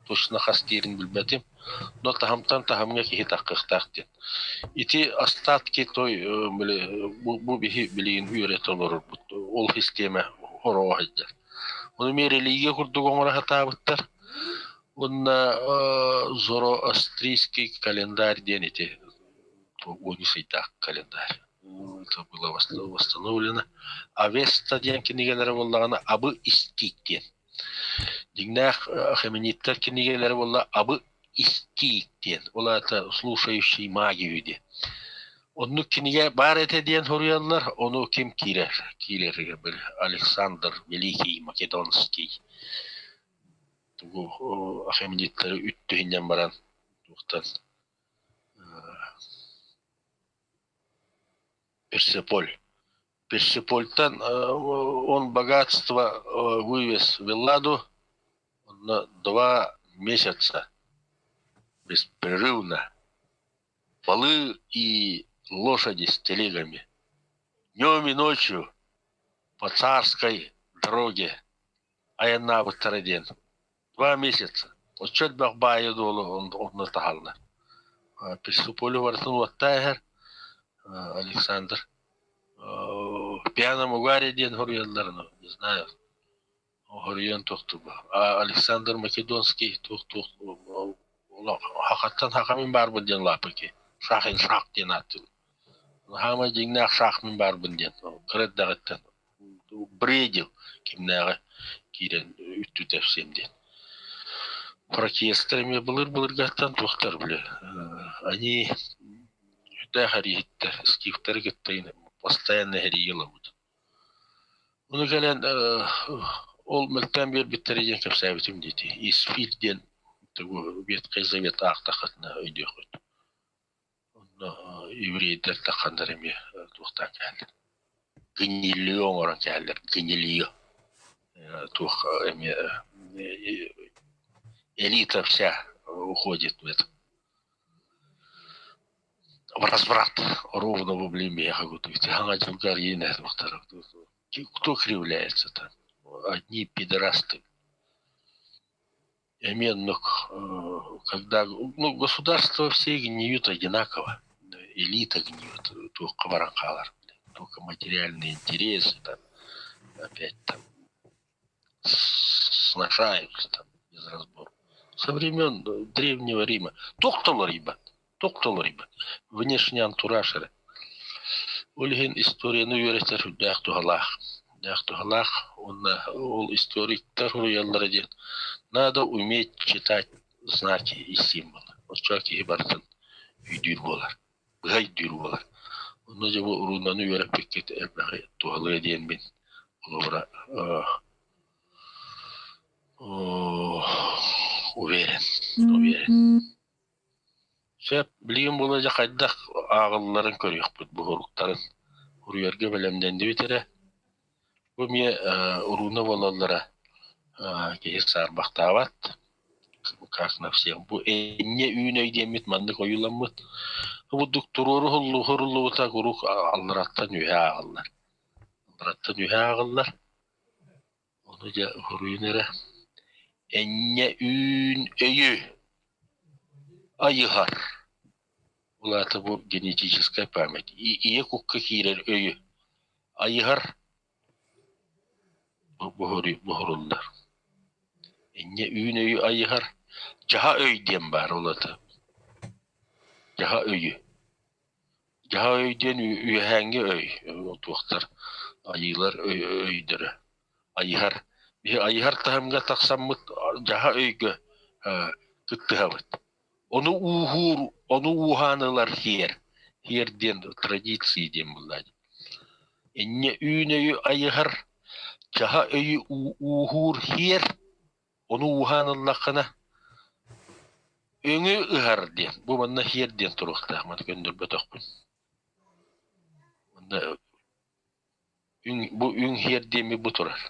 Точно хас диирин билбэтим. Но таһымтан таһымҥа киһи таххыахтаах диэн. Ити остатки той бу, бу биһи билигин үөрэтэ олорорбут. Ол систиэмэ хороҕо сылдьар. Ону эмиэ религия курдук оҥоро сатаабыттар. Уонна зороастрийский календарь диэн ити уон ыйдаах календарь. Это было восстановлено. Авеста диэн кинигэлэрэ буоллаҕына Абы истиик диэн. Дьиҥнээх ахемениттэр кинигэлэрэ буолла Абы истиик диэн. Ол аата слушающий магию диэн. Оннук кинигэ баар этэ диэн суруйаллар, ону ким киирэр? Киирэр Александр Великий Македонский. Тугу ахемениттары үттүһүннэн баран туохтан Персеполь. Персепольтан он богатство вывез в Элладу на 2 месяца беспрерывно. Волы и лошади с телегами. Днем и ночью по царской дороге айаннаабыттара диэн. 2 месяца. Оччо элбэх баайы-дуолу онно таһаллар. Персеполю барытын уоттаа иһэр Александр. В пьяном угаре диэн хоруйаллар, не знаю. Хоруйан туохтуба. Александр Македонский туох-туох хахаттан хахамин баарбын диэн лаапыки. Шахин шах диэн ааттыыр. Хаамай дьиҥнээх шах мин баарбын диэн. Кыра эрдэҕиттэн бредил кимнээҕи киирэн үттү тэпсиэм диэн. Протестар эмиэ былыр-былыргаттан туохтар били они сүрдээх эрииһиттэр, скифтэри кытта постоянно эһэрийэ ылабыт. Ону кэлэн ол мөлтөөн биэрбиттэрэ диэн кэпсээбитим диэти. Исфирь диэн тугу Ветхий Завет аахтаххытына өйдүөххүт. Онно еврейдэр тахханнар эмиэ туохтаан кээллэр. Гнилью оҥорон кээллэр, гнилью. Туох эмиэ элита вся уходит в это в разврат. Ровно во миэхэ курдук. Хаҥа дьылга Кто кривляется там? Одни пидорасты. Эмиэ оннук, когда ну, государство все гниют одинаково, элита гниет, туохха баран хаалар, только материальные интересы там, опять там сношаются там без разбора. Со времен Древнего Рима. Тохтолор ибат, тохтолор ибат. Внешний антураж эрэ. Ол иһин историяны үөрэтэр сүрдээх туһалаах. Сүрдээх туһалаах уонна ол историктар суруйаллара диэн надо уметь читать знаки и символы. Оччоҕо киһи барытын өйдүүр буолар, быһа өйдүүр буолар. Онно дьэ бу рунаны үөрэппиккит элбэҕи туһалыа диэн мин холобура уверен, уверен. Сөп, билигин буолла дьэ хайдах ааҕылларын көрүөхпүт бу уруктарын. Уруйарга бэлэмнэннибит эрэ. Бу эмиэ урууна буолаллара киһи саарбахтаабат. Как на всех. Бу энньэ үүн өй диэммит маннык ойууламмыт. Бу туруору уһуруллубута куруук аллараттан үөһэ ааҕыллар. Аллараттан үөһэ ааҕыллар. Ону дьэ уһуруйун эрэ. Энньэ үүн өйү айыһар. Ол аата бу генетическая память. Ийэ кукка киирэр өйү айыһар буһуруллар. Инньэ үүн өйү айыһар дьаһа өй диэн баар ол аата. Дьаһа өйү. Дьаһа өй диэн үөһээҥҥи өй. Туохтар айыылар өйдөрө. Айыһар. Биһи айыһар таһымҥа тахсаммыт дьаһа өйгө кыттыһабыт. Ону ууһуур, ону ууһаан ылар хиэр. Хиэр диэн традиции диэн буолла дии. Инньэ үүн өйү айыһар, чаһа өйү ууһуур хиэр, ону ууһаан ыллаххына. Өҥү ыһар диэн, бу манна хиэр диэн туруохтаах, маны көннөрбөтөхпүн. Манна үҥ, бу үҥ хиэр диэми бу турар.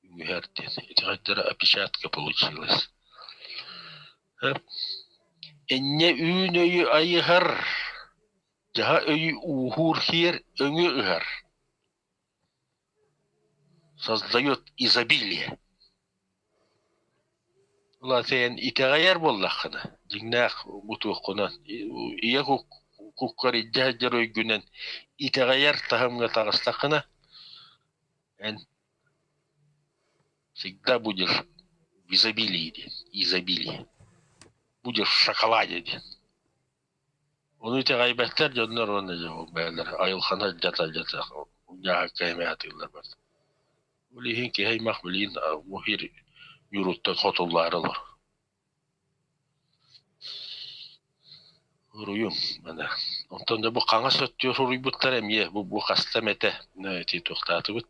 Үҥүһэр диэн. Ити хайдара опечатка получилась. Энньэ үүн өйү айыһар, дьаһа өйү ууһуур хиэр өҥү ыһар. Создает изобилие. Ол эн итэҕэйэр буоллаххына, дьиҥнээх бутуоххунан, ийэ куккар илдьэ сылдьар өйгүнэн итэҕэйэр таһымҥа таҕыстаххына, эн всегда будешь в изобилии диэн, изобилие. Будешь в шоколаде диэн. Ону итэҕэйбэттэр дьоннор уонна дьэ ол бэйэлэрэ айылҕаны алдьата-алдьата дьааһыкка эмэ атыыллар барыта. Ол иһин киһи аймах билигин муһир ньууруттан хотуллаары олорор. Уруйум маны. Онтон да бу хаҥас өттүгэр суруйбуттар эмиэ бу бу хаста эмэтэ ити туохтаатыбыт.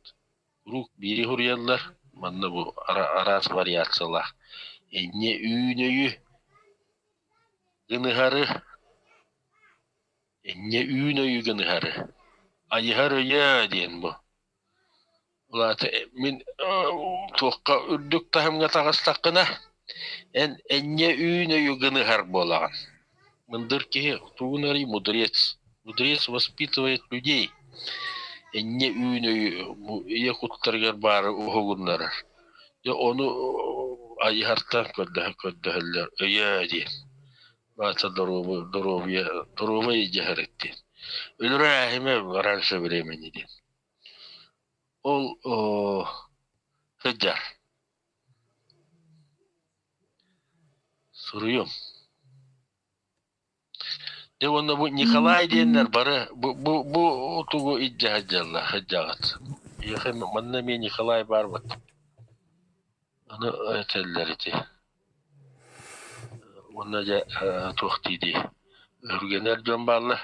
Куруук биири суруйаллар. Манна бу араас вариациялаах. Энньэ үүн өйү гыныһары Инньэ үүн өйү гыныһары Айыһар өйөө диэн бу. Ол аата мин туохха үрдүк таһымҥа таҕыстаххына, эн энньэ үүн өйү гыныһар буолаҕын. Мындыр киһи тугун эрий мудрец. Мудрец воспитывает людей. Энньэ үүн өйү ийэ куттарыгар баары уһугуннарар. Дьэ ону айыһартан көрдөһөллөр өйөө диэн. Баата доруобуйа доруобуйа доруобай дьаһар диэн. Өлөрөөһүмэ раньше времени диэн. Ол сылдьар. Суруйуом. Дьэ уонна бу Николай диэннэр бары бу бу бу тугу илдьэ сылдьаллар сылдьаҕыт. Миэхэ манна эмиэ Николай баар вот. Аны этэллэр ити. Уонна дьэ туох дии-дии өһүргэнэр дьон бааллар.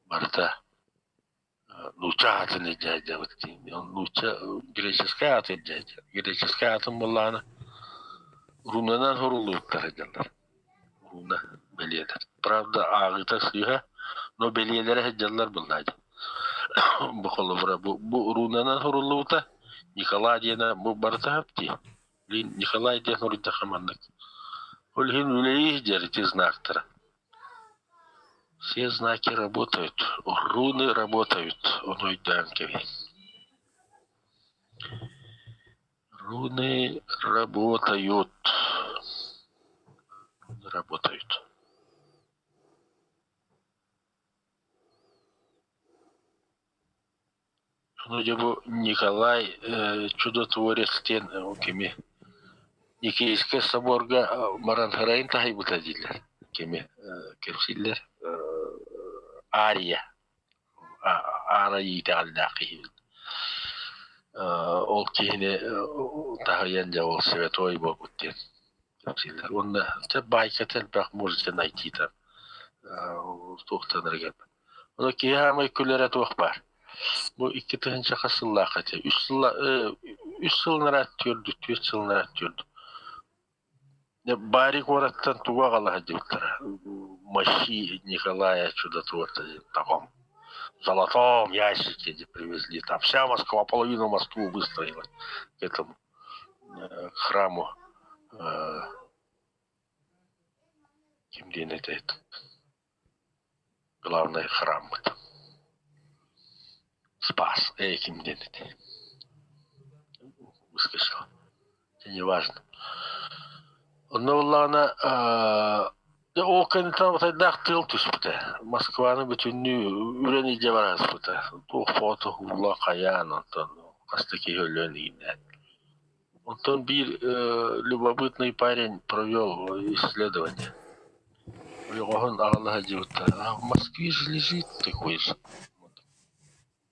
Барыта нуучча аатын илдьэ сылдьабыт дии. Нуучча греческэй ааты илдьэ сылдьар. Греческэй аатын буоллаҕына рунанан суруллубуттар сылдьаллар. Руна бэлиэлэр. Правда ааҕыыта сыыһа, но бэлиэлэрэ сылдьаллар буоллаа дии. Бу холобура бу, бу рунанан суруллубута Николай диэнэ бу барыта сөп дии. Блин, Николай диэн суруйдахха маннык. Ол иһин үлэлии сылдьар ити знактара. Все знаки работают, руны работают, ону өйдөөн кэбиһин. Руны работают. Руны работают. Ону дьэ бу Николай Чудотворец диэн кими Никейскэй соборга баран ырайын таһыйбыта дииллэр. Кими кэпсииллэр Ария Аара иитэҕэллээх киһибит. Ол киһини таһыйан дьэ ол святой буолбут диэн кэпсииллэр. Уонна дьэ баайката элбэх можете найти там туохтанарыгар Ону киһи аамай күлэрэ туох баар. Бу 2000 хас сыллаахха этэ? Үс сылла үс сылынара түөрдү, түөрт сылынара түөрдү. Бари куораттан тугу аҕала сылдьыбыттара? Мощи Николая Чудотворца таком золотом ящике привезли. Там вся Москва, половину Москву выстроила к этому храму. Ким диэн этэй? Главное храммыт. Спас этим диэн этэ. Выскочил. Это не важно. Онно буоллаҕына ол кэнниттэн утайдаах тыал түспүтэ. Москваны бүтүннүү үрэн илдьэ бараспыта. Туох фото уулла хайаан онтон хас да киһи өлөн иҥнээн. Онтон биир любопытный парень провел исследование. Ойоҕоһун аҕала сылдьыбыттар. А в Москве же лежит такой же.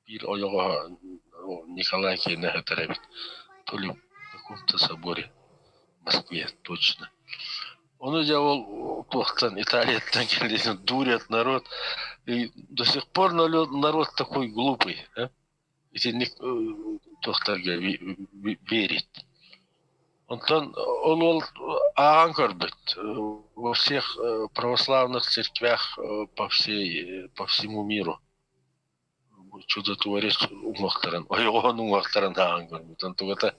Биир ойоҕоһо Николай киэнэ сытар эбит. То ли в каком-то соборе в Москве, точно. Ону дьэ ол туохтан Италияттан кэлин дурят народ. И до сих пор народ такой глупый. А? Итинник туохтарга верить. Онтон ол уол ааҕан көрбүт во всех православных церквях по всей по всему миру чудотворец уҥуохтарын ойоҕоһун уҥуохтарын ааҕан көрбүт. Онтугата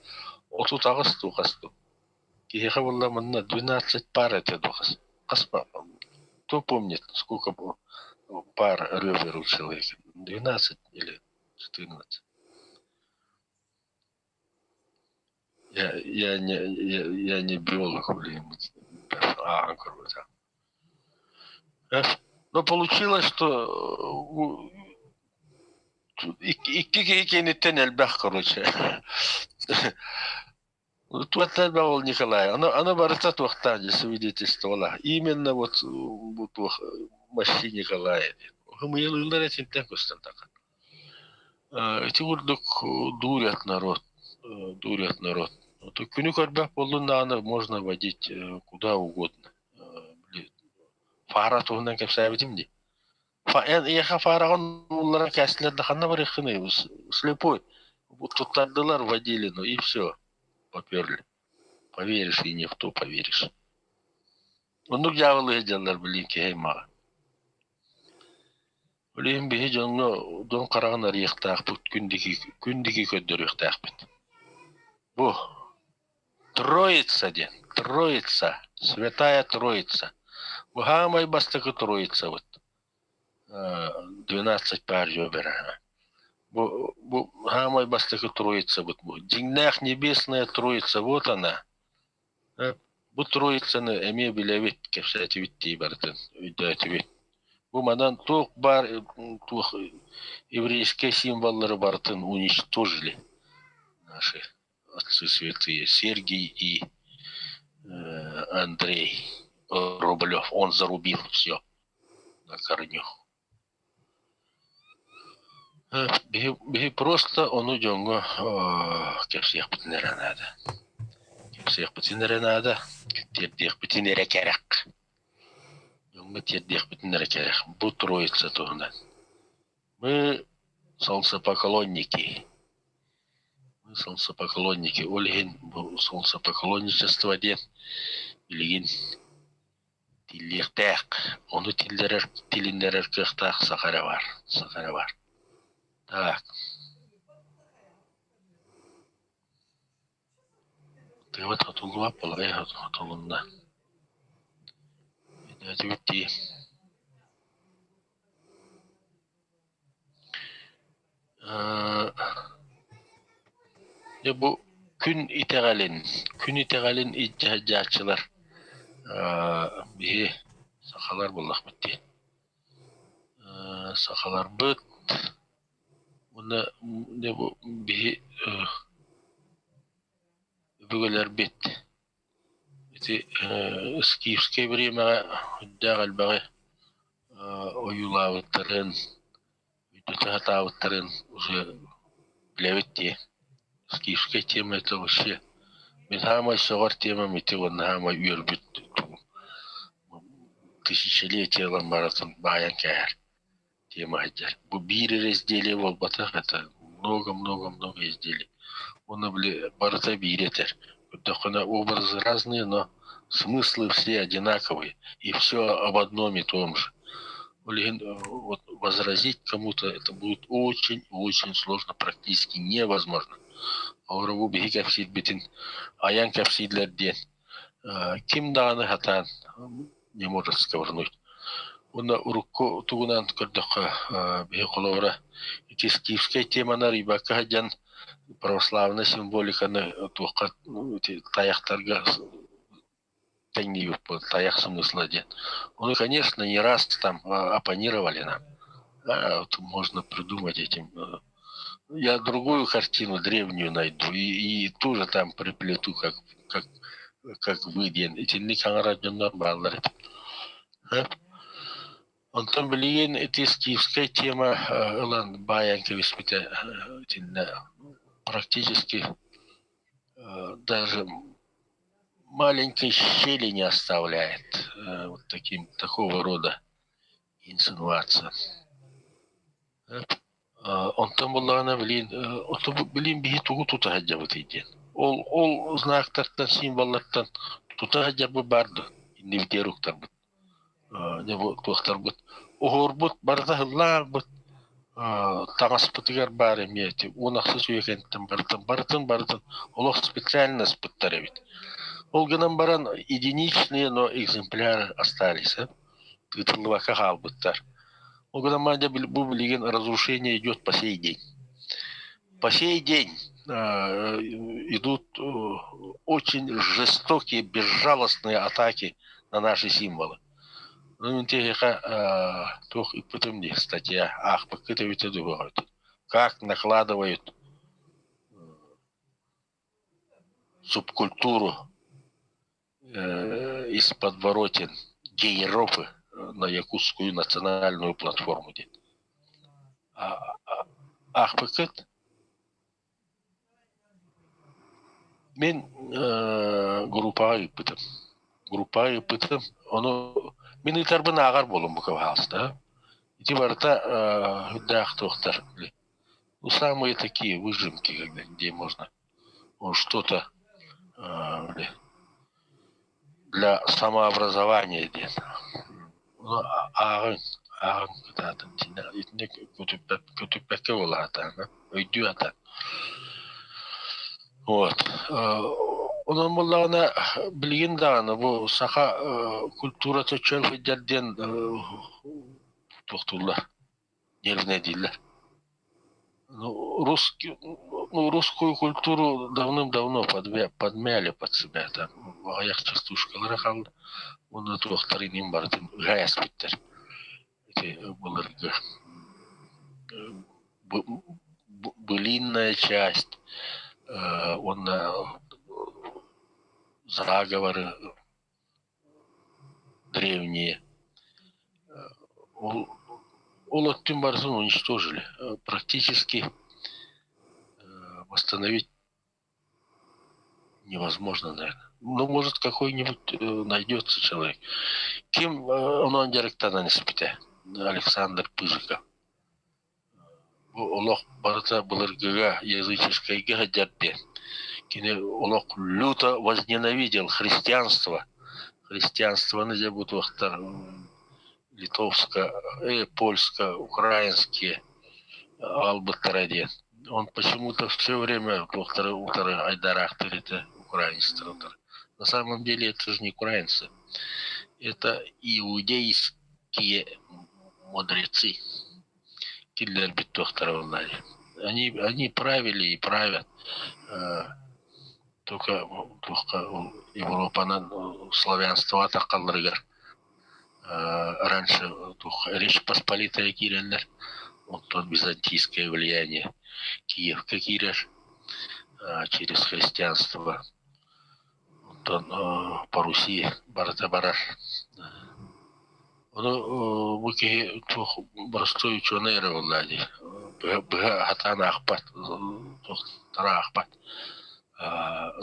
38 дуу хас дуу. Киһиэхэ буолла манна 12 пар этэ дуу хас хас кто помнит сколько пар ребер у человека? 12 или 14? Я, я, не, я, я не биолог, блин, ааҕан көрбөтөх. Но получилось, что икки киһи киэниттэн элбэх, короче. Туохтан элбэх ол Николай. Оно, оно барыта туохтаах дии свидетельствовала. Именно вот бу туох мощи Николая диэн. Хымыйылыылар этинтэн көстөн тахан. Ити курдук дуурят народ, дуурят народ. Күнү көрбөх буоллун даҕаны можно водить куда угодно. Фара туһунан кэпсээбитим дии. Эн эйиэхэ фараҕын уулларан кээстилэр да ханна барыаххыный? Слепой. Туттардылар водили, ну и все. Поперли. Поверишь и не в то поверишь. Оннук дьаабылыы сылдьаллар билигин киһи аймаҕа. Ол иһин биһи дьоҥҥо дьон хараҕын арыйыахтаахпыт, күн диэки күн диэки көрдөрүөхтээхпит. Бу Троица диэн, Троица, Святая Троица. Бу саамай бастакы Троицабыт. 12 пар ребер. Бу, бу саамай бастакы Троицабыт бу. Дьиҥнээх небесная Троица, вот она. Бу Троицаны эмиэ билэбит, кэпсээтибит дии барытын, өйдөөтүбүт. Бу манан туох баар туох еврейскэй символлары барытын уничтожили наши отцы святые Сергий и Андрей Рублев. Он зарубил все на корню. Биһи просто ону дьоҥҥо кэпсиэхпитин эрэ наада. Кэпсиэхпитин эрэ наада, тиэрдиэхпитин эрэ кэрэх. Дьоҥҥо тиэрдиэхпитин эрэ кэрэх. Бу Троица туһунан. Мы солнцепоклонники. Мы солнцепоклонники. Ол иһин бу солнцепоклонничество диэн билигин Тиллиэхтээх, ону тиллэрэр, тилиннэрэр кыахтаах саха эрэ баар, саха эрэ баар. Так. Тыабыт хотуллубат балай хотулунна. Өйдөөтүбүт дии. Дьэ бу күн итэҕэлин, күн итэҕэлин илдьэ сылдьааччылар биһи сахалар буоллахпыт дии. Сахаларбыт уонна дьэ бу биһи өбүгэлэрбит Ити скифскэй бириэмэҕэ үрдээх элбэҕи ойуулаабыттарын, өйдөтө сатаабыттарын уже билэбит дии. Скифскэй тема это вообще мин саамай сөҕөр темам ити уонна саамай үөрбүт тысячелетиелар барытын баайан кээһэр тема сылдьар. Бу биир эрэ изделие буолбатах, это много-много-много изделий. Уонна били барыта биири этэр. Көрдөххүнэ образы разные, но смыслы все одинаковые, и все об одном и том же. Ол иһин вот возразить кому-то это будет очень-очень сложно, практически невозможно. Олору биһи кэпсиирбитин айан кэпсииллэр диэн ким даҕаны сатаан не может сковырнуть. Уонна урукку тугунан көрдөххө, биһи холобура ити скифскэй теманы арыйбакка сылдьан православнай символиканы туохха ити тайахтарга тэҥниибит тайах смысла диэн. Ну, конечно, не раз там оппонировали нам. А, вот можно придумать этим. Я другую картину древнюю найду и, и тоже там приплету, как, как, как вы диэн. Итинник хаҥара дьоннор бааллар этэ. Онтон билигин ити скифскэй тема ылан баайан кэбиспитэ итиннэ практически даже маленькой щели не оставляет вот таким такого рода инсинуация. Онтон буоллаҕына билигин билигин биһи тугу тута сылдьабытый диэн. Ол знактартан, символлартан тута сылдьарбыт баар дуо? Иннибитигэр уктарбыт. Дьэ бу туохтарбыт оһуорбут барыта ыһыллаарбыт таҥаспытыгар баар эмиэ ити 16 үйэ кэнниттэн барытын барытын барытын олох специально ыспыттар эбит. Ол гынан баран единичные, но экземпляры остались, тыытыллыбакка хаалбыттар. Ол гынан баран дьэ бу билигин разрушение идет по сей день. По сей день идут очень жестокие, безжалостные атаки на наши символы. Ну, интиһиэхэ туох ыппытым дии статья аахпыккыт эбитэ дуу Как накладывают субкультуру из подворотен Европы на якутскую национальную платформу диэн. Аахпыккыт? Мин группаҕа ыыппытым. Группаҕа ыыппытым. Ону мин ыытарбын ааҕар буоллум бука баһаалыста. Ити барыта үрдээх туохтар. Ну, самые такие выжимки, когда где можно что-то для самообразования диэн. Ааҕыҥ, ааҕыҥ кытаатан итиннэ көтүппэккэ буолаатаҕына өйдүү сатаан. Вот. Онон буоллаҕына билигин даҕаны бу саха культурата чөл сылдьар диэн туохтууллар, нервнэйдииллэр. Ну, русский, ну, русскую культуру давным-давно подмяли под себя. Там аҕыйах частушкалара хаалла уонна туохтар иҥин барытын ыһа эспиттэр. Ити былыргы былинная часть уонна заговоры древние. Ол, ол өттүн барытын уничтожили. Практически восстановить невозможно, наверное. Ну, может, какой-нибудь найдется человек. Ким онон дьарыктанан испитэ? Александр Пыжиков. Бу олох барыта былыргыга языческайга сылдьар диэн. Кини олох люто возненавидел христианство. Христианствоны дьэ бу туохтар литовско, польско, украинские аҕалбыттара диэн. Он почему-то все время туохтары утары айдараахтыыр этэ украинецтары утары. На самом деле это же не украинцы. Это иудейские мудрецы. Киллэрбит туохтара буоллаҕай. Они правили и правят. Только туохха Европанан славянство атаххалларыгар раньше туох Речь Посполитая киирэллэр, оттон византийское влияние Киевка киирэр через христианство. Оттон по Руси барыта барар. Ону бу киһи туох боростуой учуонай эрэ буоллаа дии. Быһа сатаан аахпат, туохтара аахпат,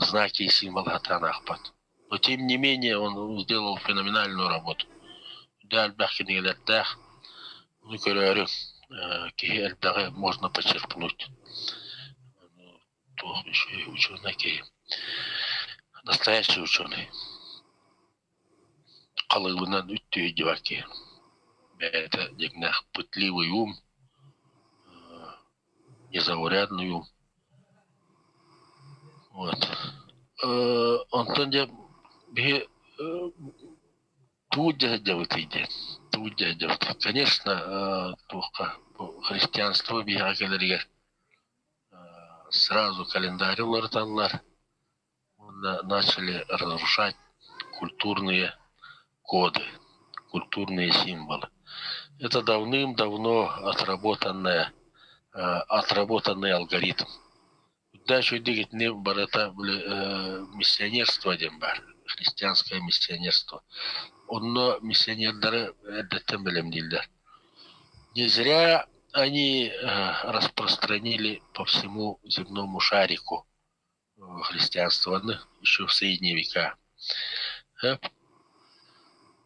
знаки и символы сатаан аахпат. Но тем не менее он сделал феноменальную работу. Дьэ элбэх кинигэлэрдээх, ону көрөөрү киһи элбэҕи можно почерпнуть. Туох үчүгэй учуонай киһи. Настоящий ученый. Халыыбынан үттүһүйдүбэт киһи. Бэйэтэ дьиҥнээх пытливый ум, незаурядный ум. Вот. Онтон дьэ биһи тугу дьэ сылдьабытый диэн, тугу дьэ сылдьабытый. Конечно, туохха бу христианство биһиэхэ кэлэригэр сразу календарь уларыталлар уонна начали разрушать культурные коды, культурные символы. Это давным-давно отработанная, отработанный алгоритм. Дальше итини барыта миссионерство диэн баар, христианское миссионерство. Онно миссионердары эрдэттэн бэлэмнииллэр. Не зря они распространили по всему земному шарику христианствоны еще в средние века.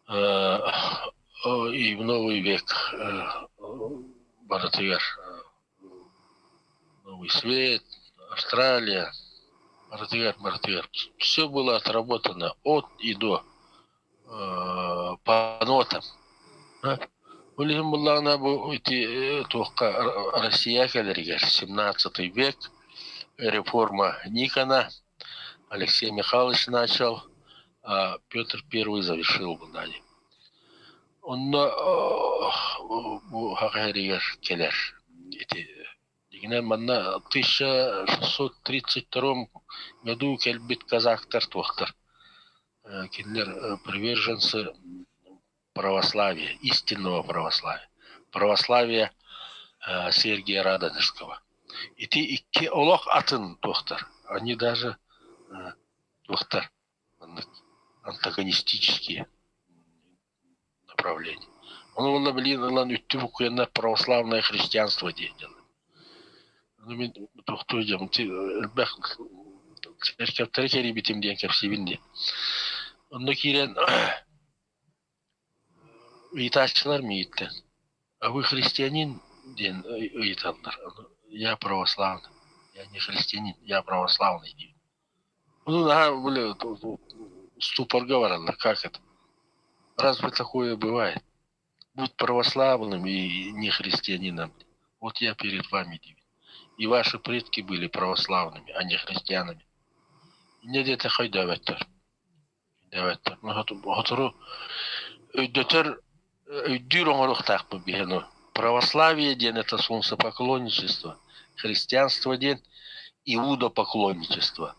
И в новый век барытыгар Новый Свет, Австралия. Барытыгар, барытыгар. Все было отработано от и до, по нотам. Ол иһин буллаҕына бу ити туохха Россия кэлэригэр 17 век реформа Никона Алексей Михайлович начал, а Петр Первый завершил буллаҕа. Онно бу саха сиригэр кэлэр ити Дьиҥинэн манна 1632 году кэлбит казактар туохтар кинилэр приверженцы православия, истинного православия, православие Сергия Радонежского. Ити икки олох атын туохтар, они даже туохтар маннык антагонистические направление. Ону уонна билигин ылан үттү буккуйаннар православное христианство диэн дьаллар. Ону мин туохтуу дьам элбэх церковтары кэрийбитим диэн кэпсиибин диэн. Онно киирэн ыйытааччылар миигиттэн А вы христианин диэн ыйыталлар. Я православный. Я не христианин, я православный диибин. Ну, наһаа были ступорга бараллар, как это? Разве такое бывает? Будь православным и не христианином. Вот я перед вами диибин. И ваши предки были православными, а не христианами. Инньэ диэтэххэ өйдөөбөттөр. Өйдөөбөттөр. Сотору өйдөтөр, өйдүүр оҥоруохтаахпыт биһи Православие диэн это солнцепоклонничество, христианство диэн иудопоклонничество.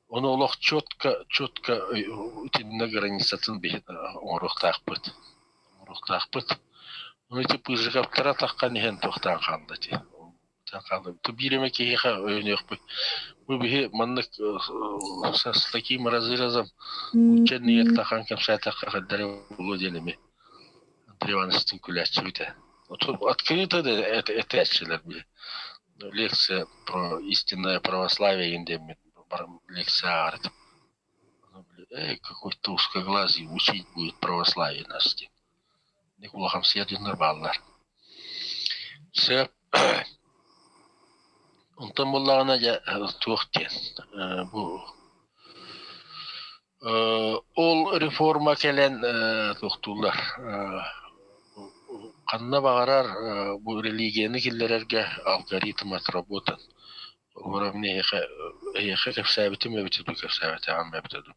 Ону олох четко, четко итиннэ границатын биһи оҥоруохтаахпыт. Оҥоруохтаахпыт. Ону ити Пыжиковтара таххан иһэн туохтаан хаалла ити. Биир эмэ киһиэхэ өйөнүөхпүт. Бу биһи маннык с таким разрезом учебный тахан кэпсээтэххэ хайдары буолуо диэн эми Андрей Ивановичтыын күлээччибит ээ. Открыто да этээччилэр биһи. Лекция про истинное православие диэн диэммит лекция ааҕар этим. Эй, какой-то узкоглазый учить будет православие нас диэн. Улахамсыйа дьоннор бааллар. Сөп. Онтон буоллаҕына дьэ туох диэн бу ол реформа кэлэн туохтууллар ханна баҕарар бу религияны киллэрэргэ алгоритм отработан. Уровень эһиэхэ эһиэхэ кэпсээбитим эбитэ дуу, кэпсээбэтэҕим эбитэ дуу.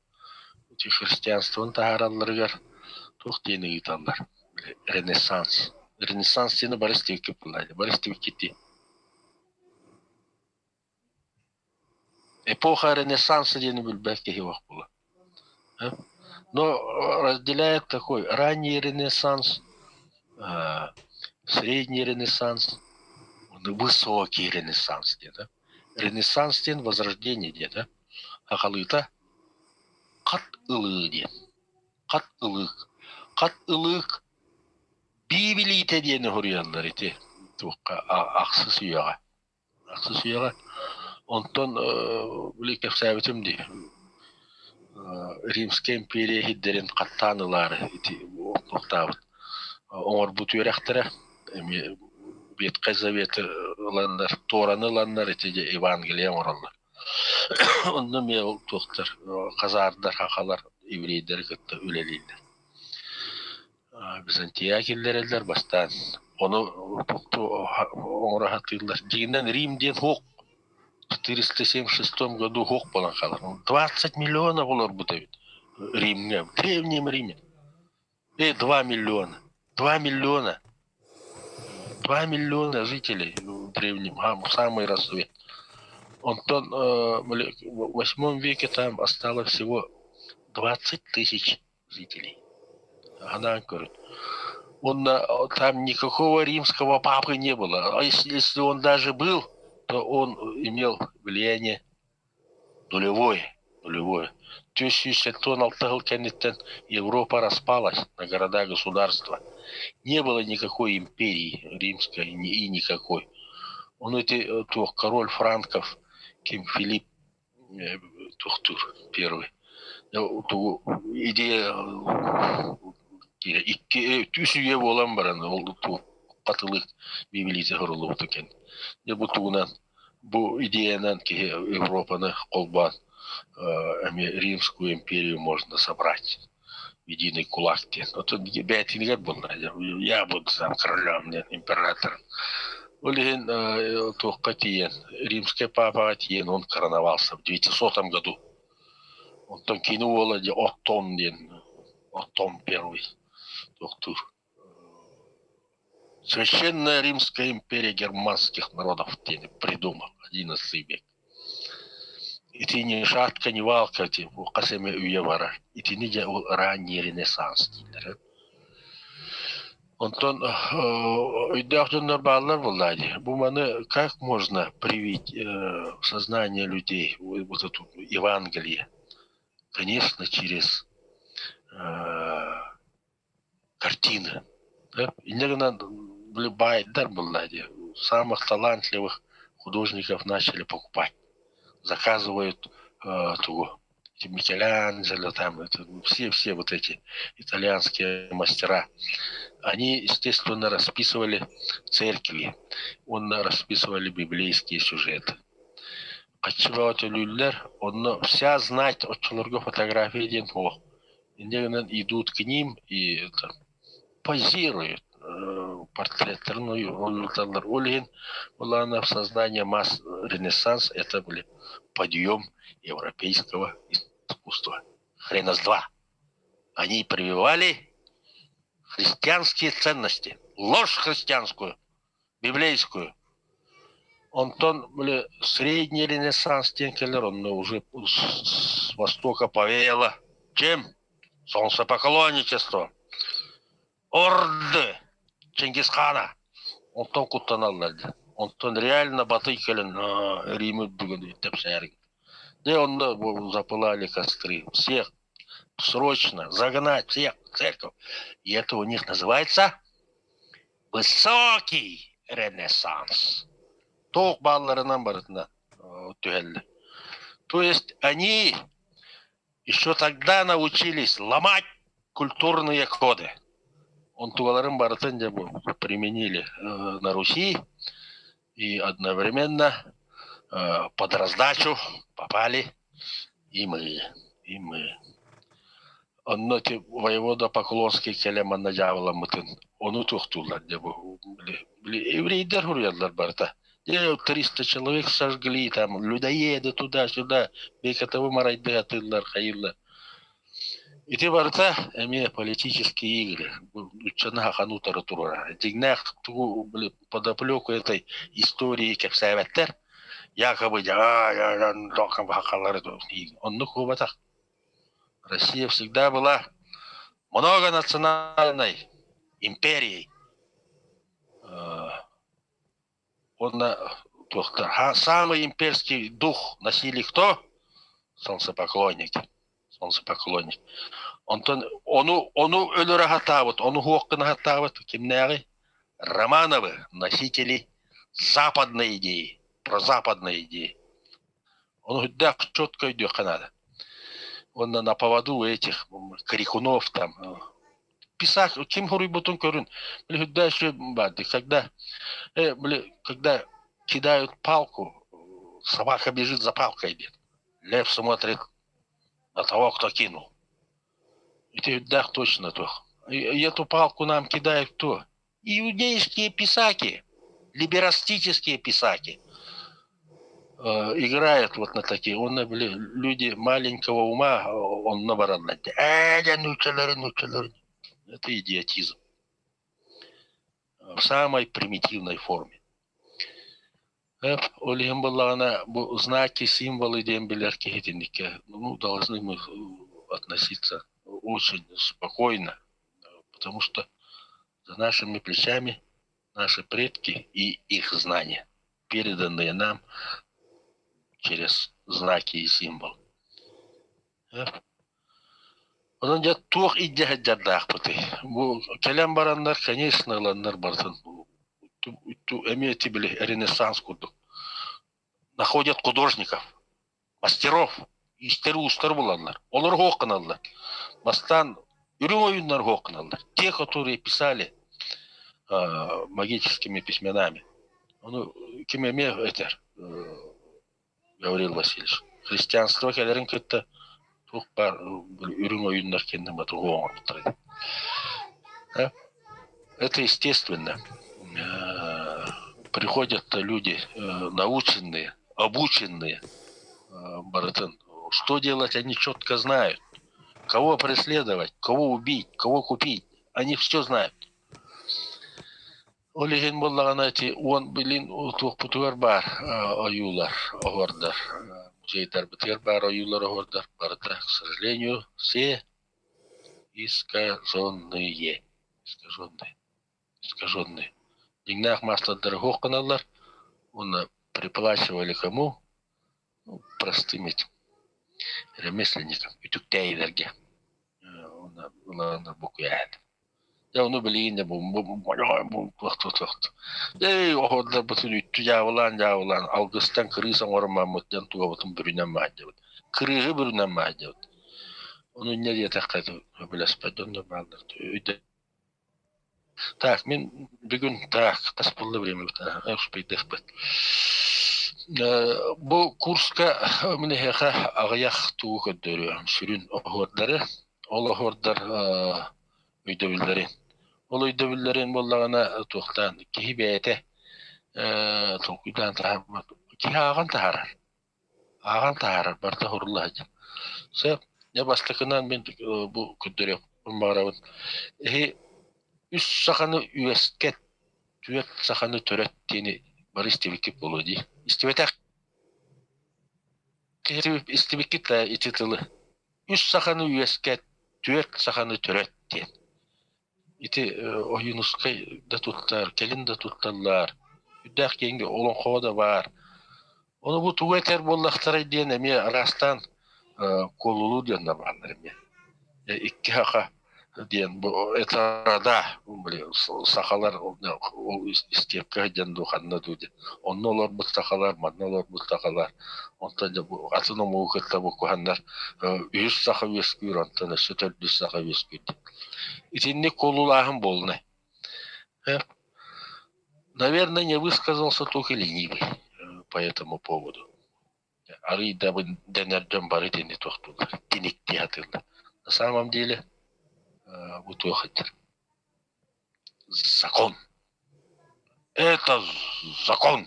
Ити христианствоны таһааралларыгар туох диэни ыыталлар? Ренессанс. Ренессанс диэни бары истибиккит буоллаа дии. Бары истибиккит дии. Эпоха Ренессанса диэни билбэт киһи суох буолуо. Но разделяет такой ранний Ренессанс, средний Ренессанс, высокий Ренессанс диэн. Ренессанс диэн возрождение диэн. Сахалыыта хат ылыы диэн. Хат ылыык. Хат ылыык Биибилиитэ диэни суруйаллар ити туохха ахсыс үйэҕэ. Ахсыс үйэҕэ. Онтон били кэпсээбитим дии Римскэй империя иһирдэрин хаттаан ылаары ити туохтаабыт оҥорбут үөрэхтэрэ эмиэ Ветхай Заветы ыланнар, Тораны ыланнар ити Евангелие оҥороллор. Онно эмиэ ол туохтар хазаардар, хахалар еврейдэри кытта үлэлииллэр. Византия киллэрэллэр бастаан. Ону оҥоро сатыыллар. Дьиҥинэн Рим диэн суох. В 476 году суох буолан хаалар. 20 миллионов олорбут эбит Римҥэ, в Древнем Риме. 2 миллиона. 2 миллиона. 2 миллиона жителей в Древнем, самый рассвет. Онтон в восьмом веке там осталось всего 20 тысяч жителей. Анаан көрүн. Уонна там никакого римского папы не было. А если он даже был, то он имел влияние нулевое. Нулевое. 1176 сыл кэнниттэн Европа распалась на города-государства. Не было никакой империи римской и никакой. Он эти туох король франков Ким Филипп туохтуур первый тугу идея икки үс үйэ буолан баран ол хатылык библиите суруллубут экен. Дьэ бу тугунан Бу идеянан киһи Европаны холбоон эмиэ Римскую империю можно собрать в единый кулак диэн. Оттон бэйэтинигэр буолла я буду сам королем диэн императором. Ол иһин туохха тиийэн римскэй папаҕа тиийэн он короновался в 900 году. Онтон кини уола дьэ Оттон диэн Оттон первый туохтуур Священная Римская империя германских народов диэни придумал XI век. Ити ни шатка, ни валка ити хас эмэ үйэ барар. Итини дьэ ол ранний ренессанс дииллэр. Онтон өйдөөх дьоннор бааллар буоллаа дии. Бу маны как можно привить в сознание людей вот эту Евангелие? Конечно, через картины. Да? Инньэ гынан баайдар буоллаа дии. Самых талантливых художников начали покупать. Заказывают тугу Микеланджело, там, это, все, все вот эти итальянские мастера, они, естественно, расписывали церкви, он расписывали библейские сюжеты. Хаччыбаҕа төлүүллэр, онно вся знать оччолорго фотография диэн суох. Инньэ гынан идут к ним и это, позируют портреттарын ойуулаталлар. Ол иһин былаана в сознание масс Ренессанс это были подъем европейского искусства. Хрена с два. Они прививали христианские ценности, ложь христианскую, библейскую. Онтон били средний ренессанс диэн кэлэр, онно уже с востока повеяло. Чем? Солнцепоклонничество. Орды Чингисхана. Онтон куттаналлар дии. Онтон реально Батый кэлэн Римы бүгүн тэпсээрин. Дьэ онно запылали костры. Всех срочно загнать всех в церковь. И это у них называется высокий ренессанс. Туох баалларынан барытына түһэллэр. То есть они еще тогда научились ломать культурные коды. Онтугаларын барытын дьэ применили на Руси и одновременно под раздачу попали и мы, и мы. Онно ити воевода Поклонский кэлэн манна дьаабыламмытын ону туохтууллар дьэ бу били еврейдэр суруйаллар барыта. Дьэ 300 человек сожгли там людоеды туда-сюда Бекетовы марайдыы атыыллар хайыыллар. Ити барыта эмиэ политические игры. Нууччаны хаханы утары туруорар. Дьиҥнээх тугу били подоплеку этой истории кэпсээбэттэр. Якобы оннук буолбатах. Россия всегда была многонациональной империей. Уонна туохтар самый имперский дух носили кто? Солнцепоклонники. Солнцепоклонник. Онтон ону ону өлөрө сатаабыт, ону суох гына сатаабыт кимнээҕий? Романовы, носители западной идеи, прозападной идеи. Ону сүрдээх четко өйдүөххэ наада. Уонна на поводу этих крикунов там писак ким хоруйбутун көрүн. Били сүрдээх үчүгэй баарды. Когда, били, когда кидают палку, собака бежит за палкой диэн. Лев смотрит на того, кто кинул. Ити сүрдээх точно туох. И эту палку нам кидают кто? Иудейские писаки, либерастические писаки играют вот на такие. Он, били, люди маленького ума, онно бараллар. Ээ, дьэ, нууччалары, нууччалары. Это идиотизм. В самой примитивной форме. Ол иһин буоллаҕына, бу знаки, символы диэн билэр киһитинниккэ, ну, должны мы относиться очень спокойно, потому что за нашими плечами наши предки и их знания, переданные нам через знаки и символы. Онон дьэ туох илдьэ сылдьардаахпытый? Бу кэлэн бараннар, конечно, ыланнар барытын эмиэ ити били ренессанс курдук. Находят художников, мастеров, иистэри-уустары булаллар. Олор суох гыналлар. Бастаан үрүҥ ойууннар суох гыналлар. Те, которые писали магическими письменами. Ону ким эмиэ этэр. Гаврил Васильевич. Христианство кэлэрин кытта туох баар үрүҥ ойууннар кэннэ тугу оҥорбуттар Это естественно. Приходят люди наученные, обученные барытын. Что делать, они четко знают. Кого преследовать, кого убить, кого купить, они все знают. Ол иһин буоллаҕына ити уон билин туохпутугар баар ойуулар, оһуордар, музейдарбытыгар баар ойуулар, оһуордар барыта, к сожалению, все искаженные, искаженные, искаженные. Дьиҥнээх маастардары суох гыналлар уонна приплачивали кому? Ну, простым этим ремесленникам, үтүктээйилэргэ. Уонна ыланнар букуйаат. Дьэ ону билигин дьэ бу Эй оһуордарбытын үттү дьаабылаан-дьаабылаан алгыстан кырыыс оҥоруммаммыт диэн тугабытын бүрүнэн маһайдыбыт. Кырыыһы бүрүнэн маһайдыбыт. Ону инньэ диэтэххэ сөбүлэспэт дьоннор бааллар. Так, мин бүгүн так, хас буолла время успейдахпыт. Бу курска мин эһиэхэ аҕыйах тугу көрдөрүөм сүрүн оһуордары. Ол оһуордар өйдөбүллэрин. Ол өйдөбүллэрин буоллаҕына туохтаан киһи бэйэтэ толкуйдаан таһаарбат. Киһи ааҕан таһаарар. Ааҕан таһаарар барыта уһурулла сылдьар. Сөп. Дьэ бастакынан мин бу көрдөрүөхпүн баҕарабын. Эһи үс саханы үөскэт, түөрт саханы төрөт диэни бары истибиккит буолуо дии. Истибэтэх киһи истибиккит да ити тылы. Үс саханы үөскэт, түөрт саханы төрөт диэн. Ити Ойуунускай да туттар, кэлин да тутталлар. Үрдээх киэҥ олоҥхоҕо да баар. Ону бу тугу этэр буоллахтарай диэн эмиэ араастаан куолулуур дьоннор бааллар эмиэ. Икки саха диэн бу это рода, сахалар ол истиэпкэ сылдьан дуу ханна дуу диэн. Онно олорбут сахалар, манна олорбут сахалар. Онтон дьэ бу атын омугу кытта буккуһаннар үһүс саха үөскүүр, онтон өссө төрдүс саха үөскүүр диэн. Итинник куолулааһын буолунай. Наверное, не высказался только ленивый по этому поводу. Арыый да дэнэр дьон бары итини туохтууллар, тиниктии сатыыллар. На самом деле, бу туох этэр? Закон. Это закон.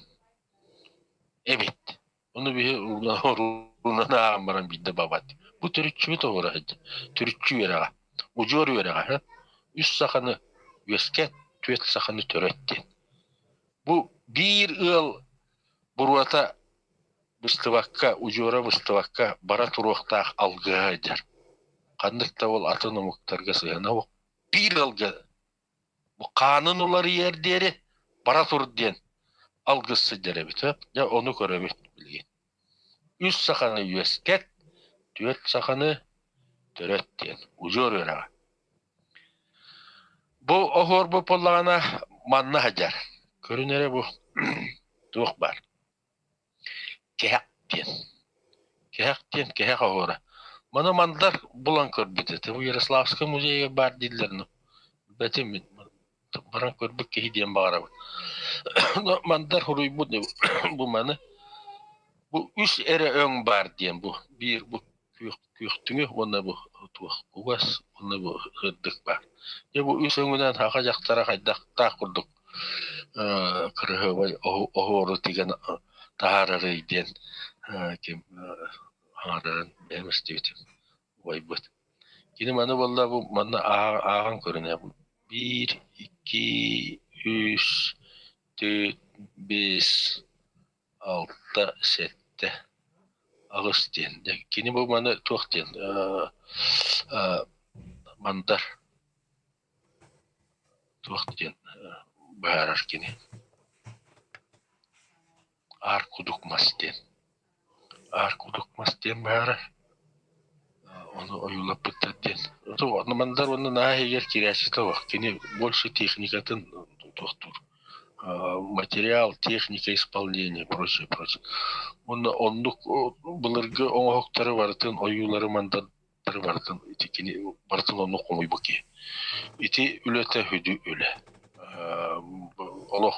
Эбит. Ону биһи уруунан ааҕан баран биирдэ бабат. Бу төрүччүбүт оһуора сылдьар. Төрүччү үөрэҕэ. Удьуор үөрэҕэ. Үс саханы үөскэт, түөрт саханы төрөт диэн. Бу биир ыал буруота быстыбакка, удьуора быстыбакка бара туруохтаах алгыһа сылдьар. Ханнык да ол атын омуктарга сыһыана суох. Биир ыалга Бу хаанын уларыйар диэри бара тур диэн алгыс сылдьар эбит. Дьэ ону көрөбүт билигин. Үс саханы үөскэт, түөрт саханы төрөт диэн удьуор үөрэҕэ. Бу оһуорбут буоллаҕына манна сылдьар. Көрүн эрэ бу туох баар. Кэһэх диэн. Кэһэх диэн кэһэх оһуора. Маны мандар булан көрбүт этэ. Бу Ярославскай музейга баар дииллэр ну. Билбэтим мин. Баран көрбүт киһи диэн баҕарабын. Мандар суруйбут бу маны. Бу үс эрэ өҥ баар диэн бу. Биир бу күөх күөхтүҥү уонна бу туох кугас уонна бу сырдык баар. Дьэ бу үс өҥүнэн саха дьахтара хайдахтаах курдук кырыһыабай оһуору тигэн таһаарарый диэн ким аҥардарын бэйэм истибитим убайбыт. Кини маны буолла бу манна ааҕан көрүнэ биир, икки, үс, түөрт, биэс алта, сэттэ, аҕыс диэн. Кини бу маны туох диэн мандар туох диэн быһаарар кини Аар кудук мас диэн. Аар кудук мас диэн быһаарар. Ону ойуулаппыттар диэн. Мандар уонна наһаа иһигэр киирээччитэ суох. Кини больше техникатын туохтуур. Материал, техника исполнения, прочее, прочее. Уонна оннук былыргы оҥоһуктары барытын ойуулары мандардары барытын ити кини барытын оннук хомуйбут киһи. Ити үлэтэ сүдү үлэ. Олох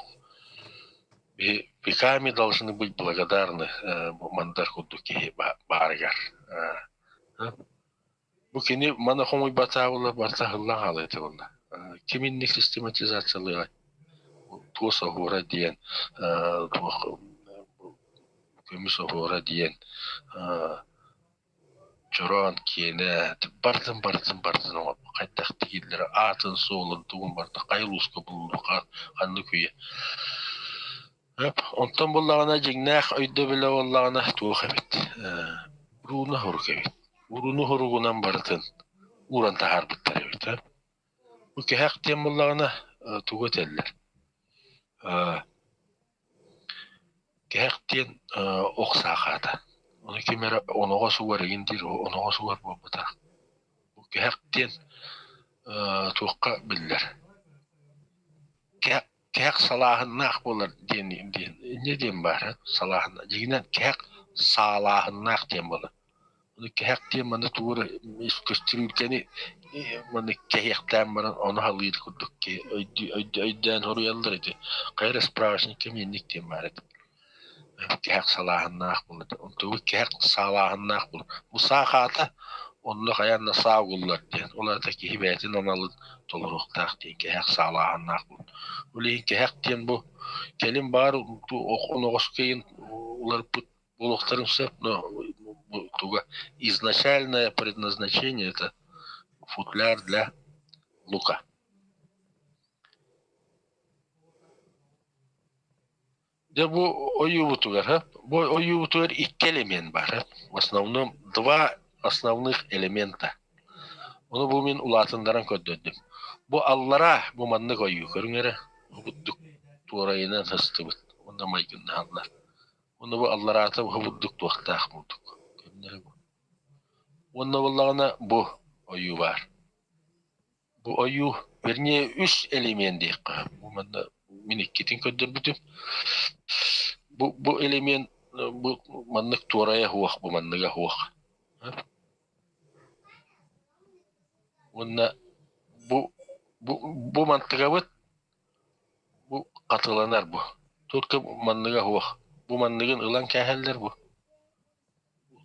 биһи Веками должны быть благодарны бу мандар курдук киһи баарыгар. Бу кини маны хомуйбатаабыла барыта ыһыллан хаалыа этэ буолла. Ким инник систематизациялыаҕай? Туос оһуора диэн, туох көмүс оһуора диэн, чороон киэнэ барытын барытын барытын оҥорбут хайдах тигиллэрэ аатын суолун тугун барыта хайа улууска булуллуохха ханнык үйэ онтон буллаҕына дьиҥнээх өйдөбүлэ буоллаҕына туох эбит урууна хорук эбит урууну хоругунан барытын ууран таһаарбыттар эбит бу кэһэх диэн буоллаҕына тугу этэллэр Кэһэх диэн ох саахаата, ону ким эрэ оноҕос угар игин диир, оноҕос угар буолбатах. Бу кэһэх диэн туохха биллэр кэһэх кэһэх салааһыннаах буолар диэн диэн инньэ диэн баар салааһын дьиҥинэн кэһэх саалааһыннаах диэн буолар. Ону кэһэх диэн манна тугу эрэ көстүрүүлкэни манна кэһиэхтээн баран ону халыыр курдук киһи өйдөөн суруйаллар ити. Хайа эрэ справочникка эмиэ инник диэн баар этэ. Кэһэх салааһыннаах буолар. Онтубут кэһэх саалааһыннаах буолар. Бу саа хаата онно хайаан да саа угуллар диэн. Ол аата киһи бэйэтин аналын толоруохтаах диэн кэһэх саалааһыннаах буолар. Ол иһин кэһэх диэн бу кэлин баар оноҕоско уларыппыт буолуохтарын сөп, но туга изначальное предназначение это футляр для лука. Дьэ бу ойуубутугар, бу ойуубутугар икки элемент баар. В основном два основных элемента. Ону бу мин улаатыннаран көрдөрдүм. Бу аллараа бу маннык ойуу көрүҥ эрэ. Бу туорайынан сыстыбыт. Уонна майгыннаһаллар. Уонна бу аллараата бу бурдук туохтаах бурдук көннөрү бу. Уонна буоллаҕына бу ойуу баар. Бу ойуу, вернее, үс элемент диэххэ. Бу манна мин иккитин көрдөрбүтүм. Бу бу элемент бу маннык туорайа суох, бу манныга суох. Уонна бу бу бу мантыгабыт Бу хатыланар бу. Только манныга суох. Бу манныгын ылан кээһэллэр бу.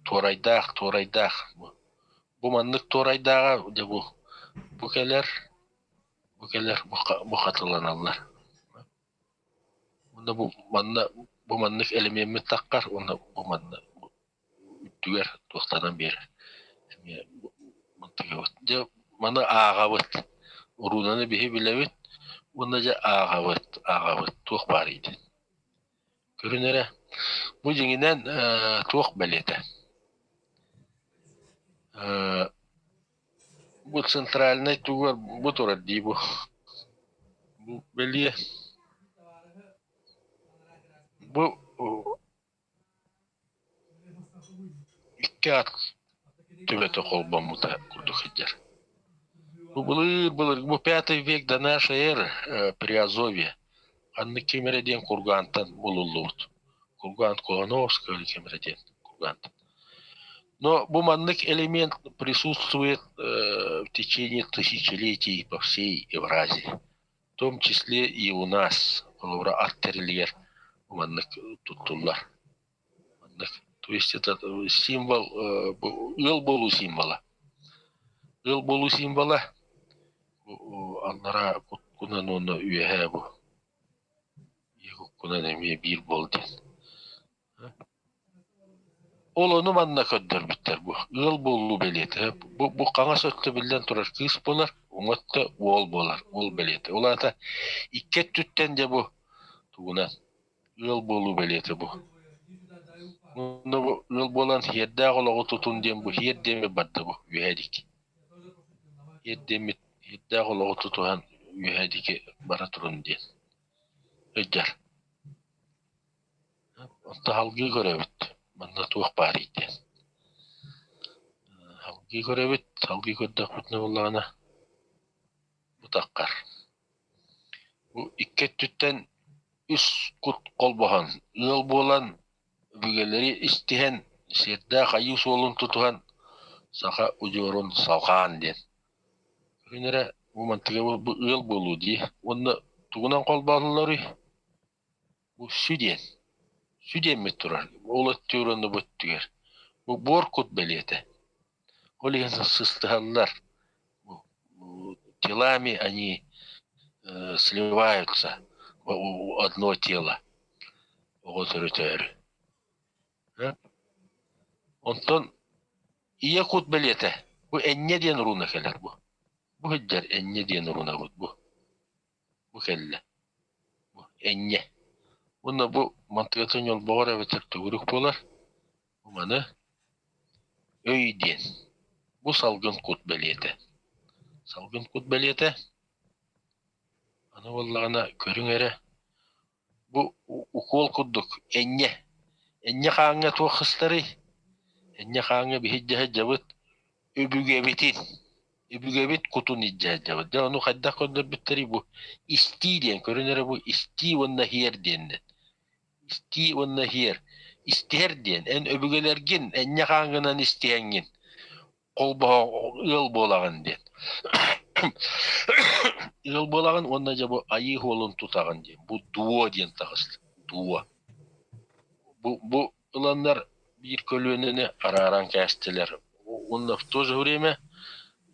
Туорайдаах, туорайдаах бу. Бу маннык туорайдааҕа дьэ бу бу кэлэр, бу кэлэр, бу, бу хатыланаллар. Уонна бу манна бу маннык элэмиэммит таххар уонна бу манна үрдүгэр туохтанан биэрэр. Эмиэ мантыгабыт. Дьэ маны ааҕабыт. Уруунаны биһи билэбит уонна дьэ ааҕабыт, ааҕабыт туох баарый диэн. Көрүн эрэ, бу дьиҥинэн туох бэлиэтэ? Бу центральнай тугар бу турар дии бу. Бу бэлиэ. Бу Икки ат төбөтө холбоммута курдук сылдьар. Бу былыр-былыргы бу пятый век до нашей эры Приазовье ханнык ким эрэ диэн кургантан булуллубут. Курган Кулановского или ким эрэ диэн кургантан. Но бу маннык элемент присутствует в течение тысячелетий по всей Евразии, в том числе и у нас, холобура ат тэрилигэр маннык туттуллар. Маннык. То есть это символ, ыал буолуу символа. Ыал буолуу символа аллараа куккунан уонна үөһээ бу ийэ куккунан эмиэ биир буол диэн. Ол ону манна көрдөрбүттэр бу ыал буолуу бэлиэтэ. Бу, бу хаҥас өттө биллэн турар кыыс буолар, уҥа өттө уол буолар, уол бэлиэтэ. Ол аата икки өттүттэн дьэ бу тугунан ыал буолуу бэлиэтэ бу. Уонна бу ыал буолан сиэрдээх олоҕу тутун диэн бу сиэр диэми барда бу үөһээ диэки. Сиэр диэммит сиэрдээх олоҕу тутуһан үөһээ диэки бара турун диэн өйдөр. Онто салгыы көрөбүт, манна туох баарый диэн. Салгыы көрөбүт, салгыы көрдөхпүтүнэ буоллаҕына бутаххар. Бу икки өттүттэн үс кут холбоһон, ыал буолан, өбүгэлэри истиһэн, сиэрдээх айыы суолун тутуһан, саха удьуорун салҕаан диэн. Күн эрэ бу мантыга бу ыал буолуу дии. Уонна тугунан холбоотулларый? Бу сү диэн. Сүдиэммит турар, ол өттүгэр уонна бу өттүгэр. Бу буор кут бэлиэтэ. Ол иһин сыстыһаллар. Телами они сливаются в одно тело. Оҕо төрөтөөрү. Онтон ийэ кут бэлиэтэ. Бу энньэ диэн руна кэлэр бу. Бу сылдьар энньэ диэн рунабыт бу. Бу кэллэ. Бу энньэ. Уонна бу мантыгата ньолбоҕор эбэтэр төгүрүк буолар. Бу маны өй диэн. Бу салгын кут бэлиэтэ. Салгын кут бэлиэтэ. Аны буоллаҕына көрүҥ эрэ Бу укуол курдук энньэ. Энньэ хааҥҥа туох сыстарый? Энньэ хааҥҥа биһи илдьэ сылдьабыт өбүгэбитин, өбүгэбит кутун илдьэ сылдьабыт. Дьэ ону хайдах көрдөрбүттэрий бу истии диэн көрүн эрэ бу истии уонна иһиэр диэннэр. Истии уонна иһиэр. Истиһэр диэн эн өбүгэлэргин энньэ хааҥҥынан истиһэҥҥин холбоһо ыал буолаҕын диэн. Ыал буолаҕын уонна дьэ бу айыы уолун тутаҕын диэн. Бу дуо диэн таҕыста. Дуо. Бу, бу ыланнар биир көлүөнэни арааран кээстилэр. Уонна в то же время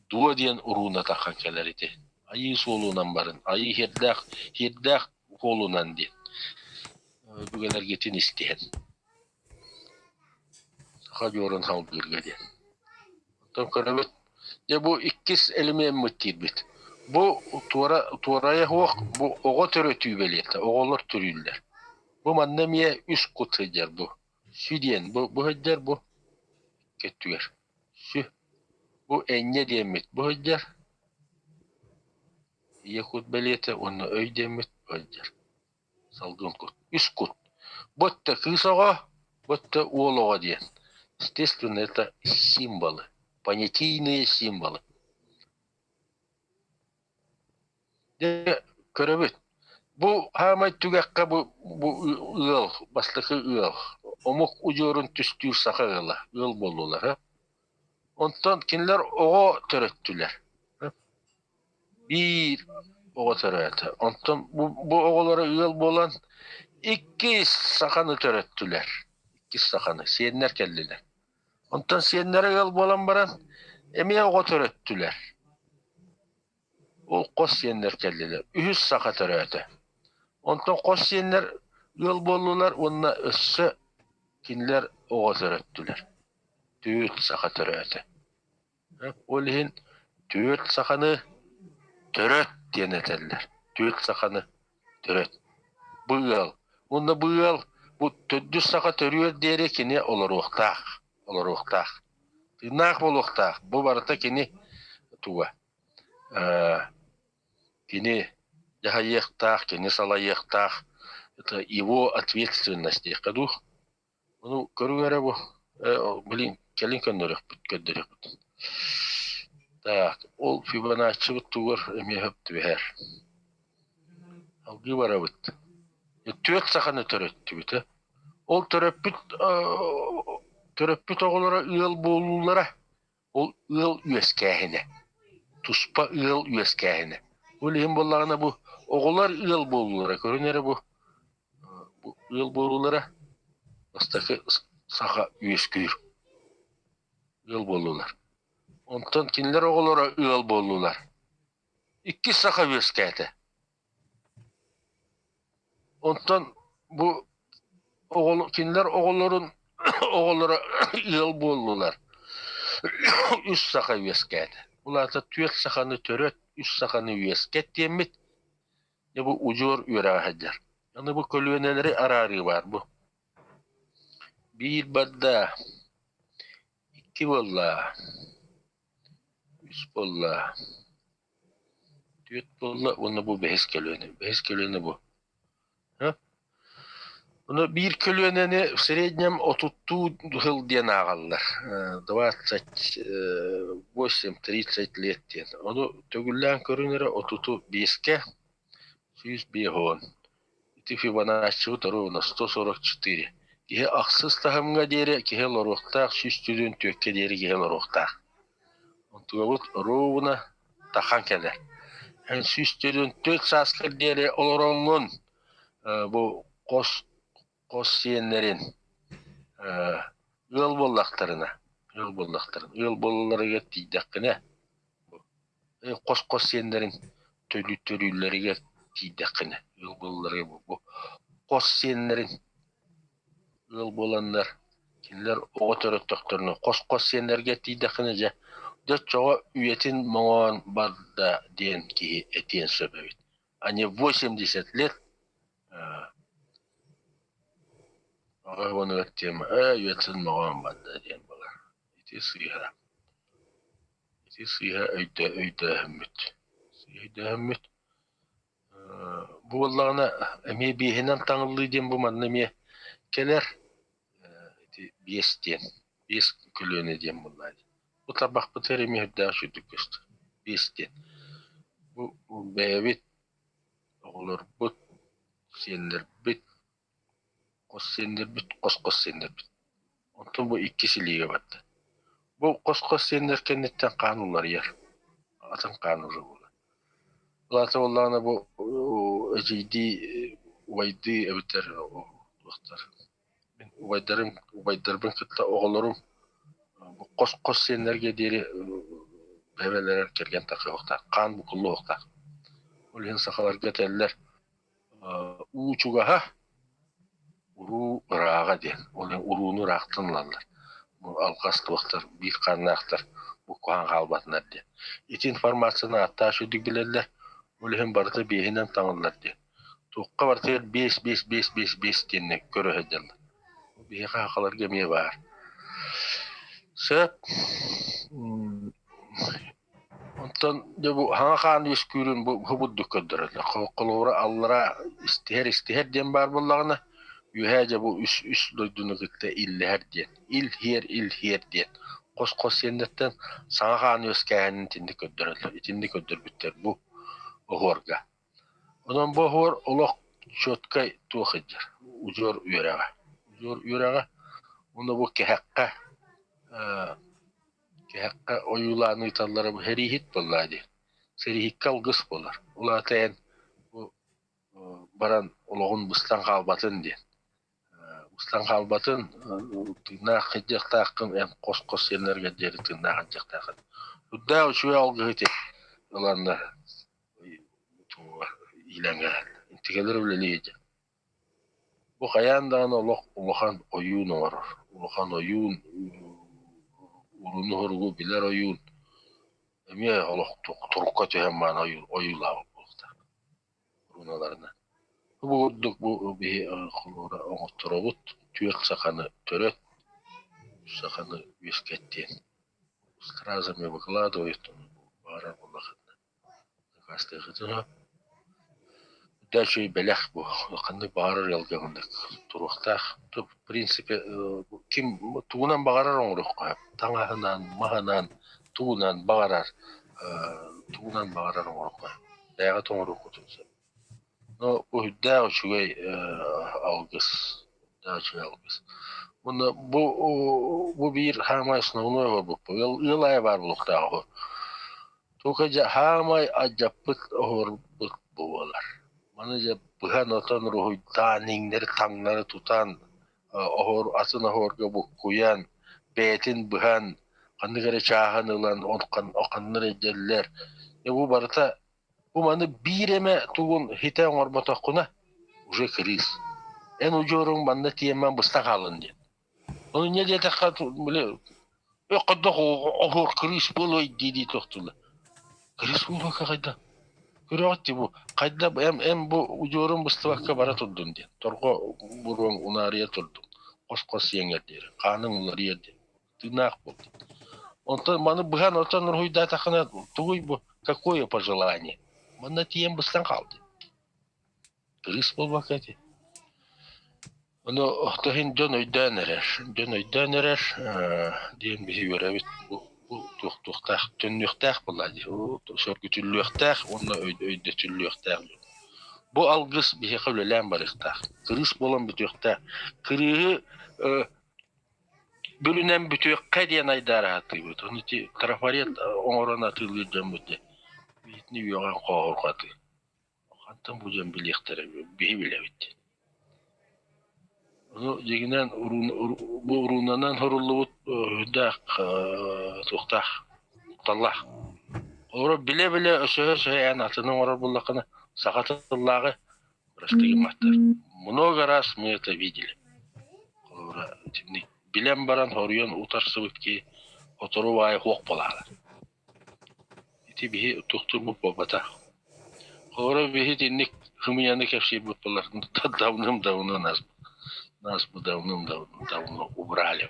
дуо диэн урууна таххан кэлэр ити. Айыы суолунан барын. Айыы иһирдээх, иһирдээх суолунан диэн. Өбүгэлэргитин истиһэн. Саха дьуорун салгыырга диэн. Оттон көрөбүт, дьэ бу иккис элемеммит киирбит. Бу туора туорайа суох бу оҕо төрөтүү бэлиэтэ, оҕолор төрүүллэр. Бу манна эмиэ үс кут сылдьар бу. Сү диэн бу бу сылдьар бу икки өттүгэр. Сү. Бу энньэ диэммит бу сылдьар. Ийэ кут бэлиэтэ уонна өй диэммит бу сылдьар. Салгын кут. Үс кут. Бу өттө кыыс оҕо, бу өттө уол оҕо диэн. Естественно, это символы, понятийные символы. Дьэ, көрөбүт. Бу хаамай түгэххэ бу, бу ыал, бастакы ыал, омук удьуорун түстүүр саха ыала, ыал буоллулар. Онтон кинилэр оҕо төрөттүлэр. Биир оҕо төрөөтө. Онтон бу, бу оҕолоро ыал буолан иккис саханы төрөттүлэр. Иккис саханы, сиэннэр кэллилэр. Онтон сиэннэрэ ыал буолан баран эмиэ оҕо төрөттүлэр. Ол хос сиэннэр кэллилэр. Үһүс саха төрөөтө. Онтон хос сиэннэр ыал буоллулар уонна өссө кинилэр оҕо төрөттүлэр. Түөрт саха төрөөтө. Ол иһин түөрт саханы төрөт диэн этэллэр. Түөрт саханы төрөт. Бу ыал. Уонна бу ыал бу төрдүс саха төрүөр диэри кини олоруохтаах. Олоруохтаах. Тыыннаах буолуохтаах. Бу барыта кини туга. Кини дьаһайыахтаах, кини салайыахтаах. Это его ответственность диэххэ дуу. Ону көрүҥ эрэ бу, блин, кэлин көннөрүөхпүт, көрдөрүөхпүт. Так, ол Фибоначчибыт тугар эмиэ сөп түбэһэр. Алгыы барабыт. Түөрт саханы төрөттүбүт э. Ол төрөппүт төрөппүт оҕолоро ыал буолуулара Ол ыал үөскээһинэ, туспа ыал үөскээһинэ. Ол иһин буоллаҕына бу оҕолор ыал буолуулара көрүн эрэ бу бу ыал буолуулара бастакы саха үөскүүр ыал буоллулар. Онтон кинилэр оҕолоро ыал буоллулар. Иккис саха үөскээтэ. Онтон бу кинилэр оҕолорун оҕолоро ыал буоллулар. Үс саха үөскээтэ. Ол аата түөрт саханы төрөт, үс саханы үөскэт диэммит. Дьэ бу удьуор үөрэҕэ сылдьар. Аны бу көлүөнэлэри араарыы баар бу. Биир барда, икки буолла, үс буолла. Түөрт буолла уонна бу бэһис көлүөнэ. Бэһис көлүөнэ бу. Ону биир көлүөнэни в среднем отуттуу сыл диэн ааҕаллар. 28-30 лет диэн. Ону төгүллээн көрүн эрэ отуту биэскэ 150. Ити Фибоначчибыт оруобуна 144. Киһи ахсыс таһымҥа диэри киһи олоруохтаах, 144-кэ диэри киһи олоруохтаах. Онтугабыт оруобуна тахан кэлэр. Эн 144 сааскар диэри олороҥҥун бу хос Хос сиэннэрин ыал буоллахтарына, ыал буоллахтарына, ыал буолалларыгар тиийдэххинэ, хос-хос сиэннэрин төрүүллэригэр тиийдэххинэ, ыал буолалларыгар бу хос сиэннэрин ыал буоланнар кинилэр оҕо төрөттөхтөрүнэ хос-хос сиэннэргэ тиийдэххинэ дьэ, дьэ оччоҕо үйэтин моҥоон барда диэн киһи этиэн сөп эбит. А не 80 лет Аҕа тема ээ үйэтин моҕоон барда диэн буолар. Ити сыыһа. Ити сыыһа өйдө өйдөөһүммүт. Сыыһа өйдөөһүммүт. Бу буоллаҕына эмиэ биэһинэн таҥыллыы диэн бу манна эмиэ кэлэр. Ити биэс диэн, биэс көлүөнэ диэн буоллаҕа дии. Бу тарбахпытыгар эмиэ үрдээх үчүгдүк көстөр. Биэс диэн. Бу бэйэбит оҕолорбут, сиэннэрбит, хос сиэннэрбит, хос-хос сиэннэрбит. Онтон бу иккис илиигэ барда. Бу хос-хос сиэннэр кэнниттэн хаан уларыйар, атын хаан уже буолар. Ол аата буоллаҕына бу эдьиийдии, убайдыы эбэтэр туохтар мин убайдарым, убайдарбын кытта оҕолорум бу хос-хос сиэннэргэ диэри бэйэлэрэ кэргэн тахсыахтаах, хаан букуллуохтаах. Ол иһин сахаларга этэллэр уу чугаһа, уруу ырааҕа диэн. Ол иһин урууну ыраахтан ылаллар. Бу алҕас туохтар, биир хааннаахтар буккуһан хаалбатынар диэн. Ити информацияны ааттаах үчүгдүк билэллэр, ол иһин барыта биэһинэн таҥыллар диэн. Туохха барытыгар биэс, биэс, биэс, биэс, биэс диэннэ көрө сылдьаллар. Биһиэхэ сахаларга эмиэ баар. Сөп. Онтон дьэ бу хаҥа хаан үөскүүрүн бу курдук көрдөрөллөр. Холобура аллара истиһэр истиһэр диэн баар буоллаҕына, үөһээ дьэ бу үс үс дойдуну кытта иллэһэр диэн, ил-һиэр ил-һиэр диэн хос-хос сиэннэртэн саҥа хаан үөскээһинин итинник көрдөрөллөр, итинник көрдөрбүттэр бу оһуорга. Онон бу оһуор олох четкай туох сылдьар, удьуор үөрэҕэ. Удьуор үөрэҕэ уонна бу кэһэххэ Кэһэххэ ойуулаан ыыталлара бу сэрииһит буоллаа дии. Сэрииһиккэ алгыс буолар. Ол аата эн бу баран олоҕун быстан хаалбатын диэн. Быстан хаалбатын, тыыннаах сылдьыахтааххын, эн хос-хос сиэннэргэр диэри тыыннаах сылдьыахтааххын. Үрдээх үчүгэй алгыһы ити ыланнар иилэҥҥэ интигэлэр үлэлии сылдьар. Бу хайаан даҕаны олох улахан ойуун оҥорор, улахан ойуун, уруну-уһуругу билэр ойуун эмиэ олох турукка түһэн баран ойуулаабыт буолуохтаах руналарынан. Бу курдук бу биһи холобура оҥотторобут, түөрт саханы төрөт, үс саханы үөскэт диэн стразами выкладывают, баҕарар буоллаххытына Сакаастыаххытын сөп. Да үчүгэй бэлэх бу. Ханнык баҕарар ыалга маннык туруохтаах. В принципе, ким тугунан баҕарар оҥоруохха сөп. Таҥаһынан, маһынан, тугунан баҕарар, тугунан баҕарар оҥоруохха сөп. Бэйэҕит оҥоруоххутун сөп. Но бу үрдээх үчүгэй алгыс. Үрдээх үчүгэй алгыс. Уонна бу бу биир саамай основной оҥорбуппут. Ыал, ыал аайы баар буолуохтаах үһү. Тука дьэ хаамай алдьаппыт оһуорбут буолар. Маны дьэ быһан-отон уруһуйдаан, иҥнэри-таҥнары тутан, оһуор атын оһуорга буккуйан, бэйэтин быһан, ханнык эрэ чааһын ылан, ханна эрэ илдьэллэр. Дьэ бу барыта бу маны биир эмэ тугун хитэ оҥорботоххуна уже кырыыс. Эн удьуоруҥ манна тиэмэн быста хаалын диэн. Ону инньэ диэтэххэ, били хайдах оһуор кырыыс буолуой дии-дии тохтууллар. Кырыыс буолуока хайдах? Көрөҕүт дии бу хайдах эн, эн бу удьуорун быстыбакка бара турдун диэн. Торҕо буруоҥ унаарыйа турдун. Хос-хос сиэҥэр диэри. Хааныҥ уларыйар диэн. Тыыннаах буол диэн. Онтон маны быһан отон уруһуйдаатаххына тугуй бу? Какое пожелание? Манна тиийэн быстан хаал диэн. Кырыыс буолбакка ити. Ону то иһин дьон өйдөөн эрэр, дьон өйдөөн эрэр диэн биһи үөрэбит бу бу туохтуохтаах, төннүөхтээх буоллаа дии, сөргүтүллүөхтээх уонна өйдөтүллүөхтээх дьон. Бу алгыс биһиэхэ үлэлээн барыахтаах, кырыыс буолан бүтүөхтээх. Кырыыһы бүлүнэн бүтүөххэ диэн айдаара сатыыбыт. Ону ити трафарет оҥорон атыылыыр дьоммут дии, биһитини үөҕэн хооһурҕатыы. Хантан бу дьон билиэхтэрэ, биһи билэбит. Ону дьиҥинэн бу уруунанан суруллубут сүрдээх туохтаах, кутталлаах. Олору билэ-билэ өсөһө-өсөһө эн атыны оҥорор буоллаххына, саха тыллааҕы прости гымматтар. Много раз мы это видели. Холобура, итинник билэн баран хоруйан утарсыбыт киһи сотору баайы суох буолаалар. Ити биһи туохтуурбут буолбатах. Холобура, биһи итинник хымыйаны кэпсиирбит буоллар, давным-давно нас, нас бы давным-давно убрали.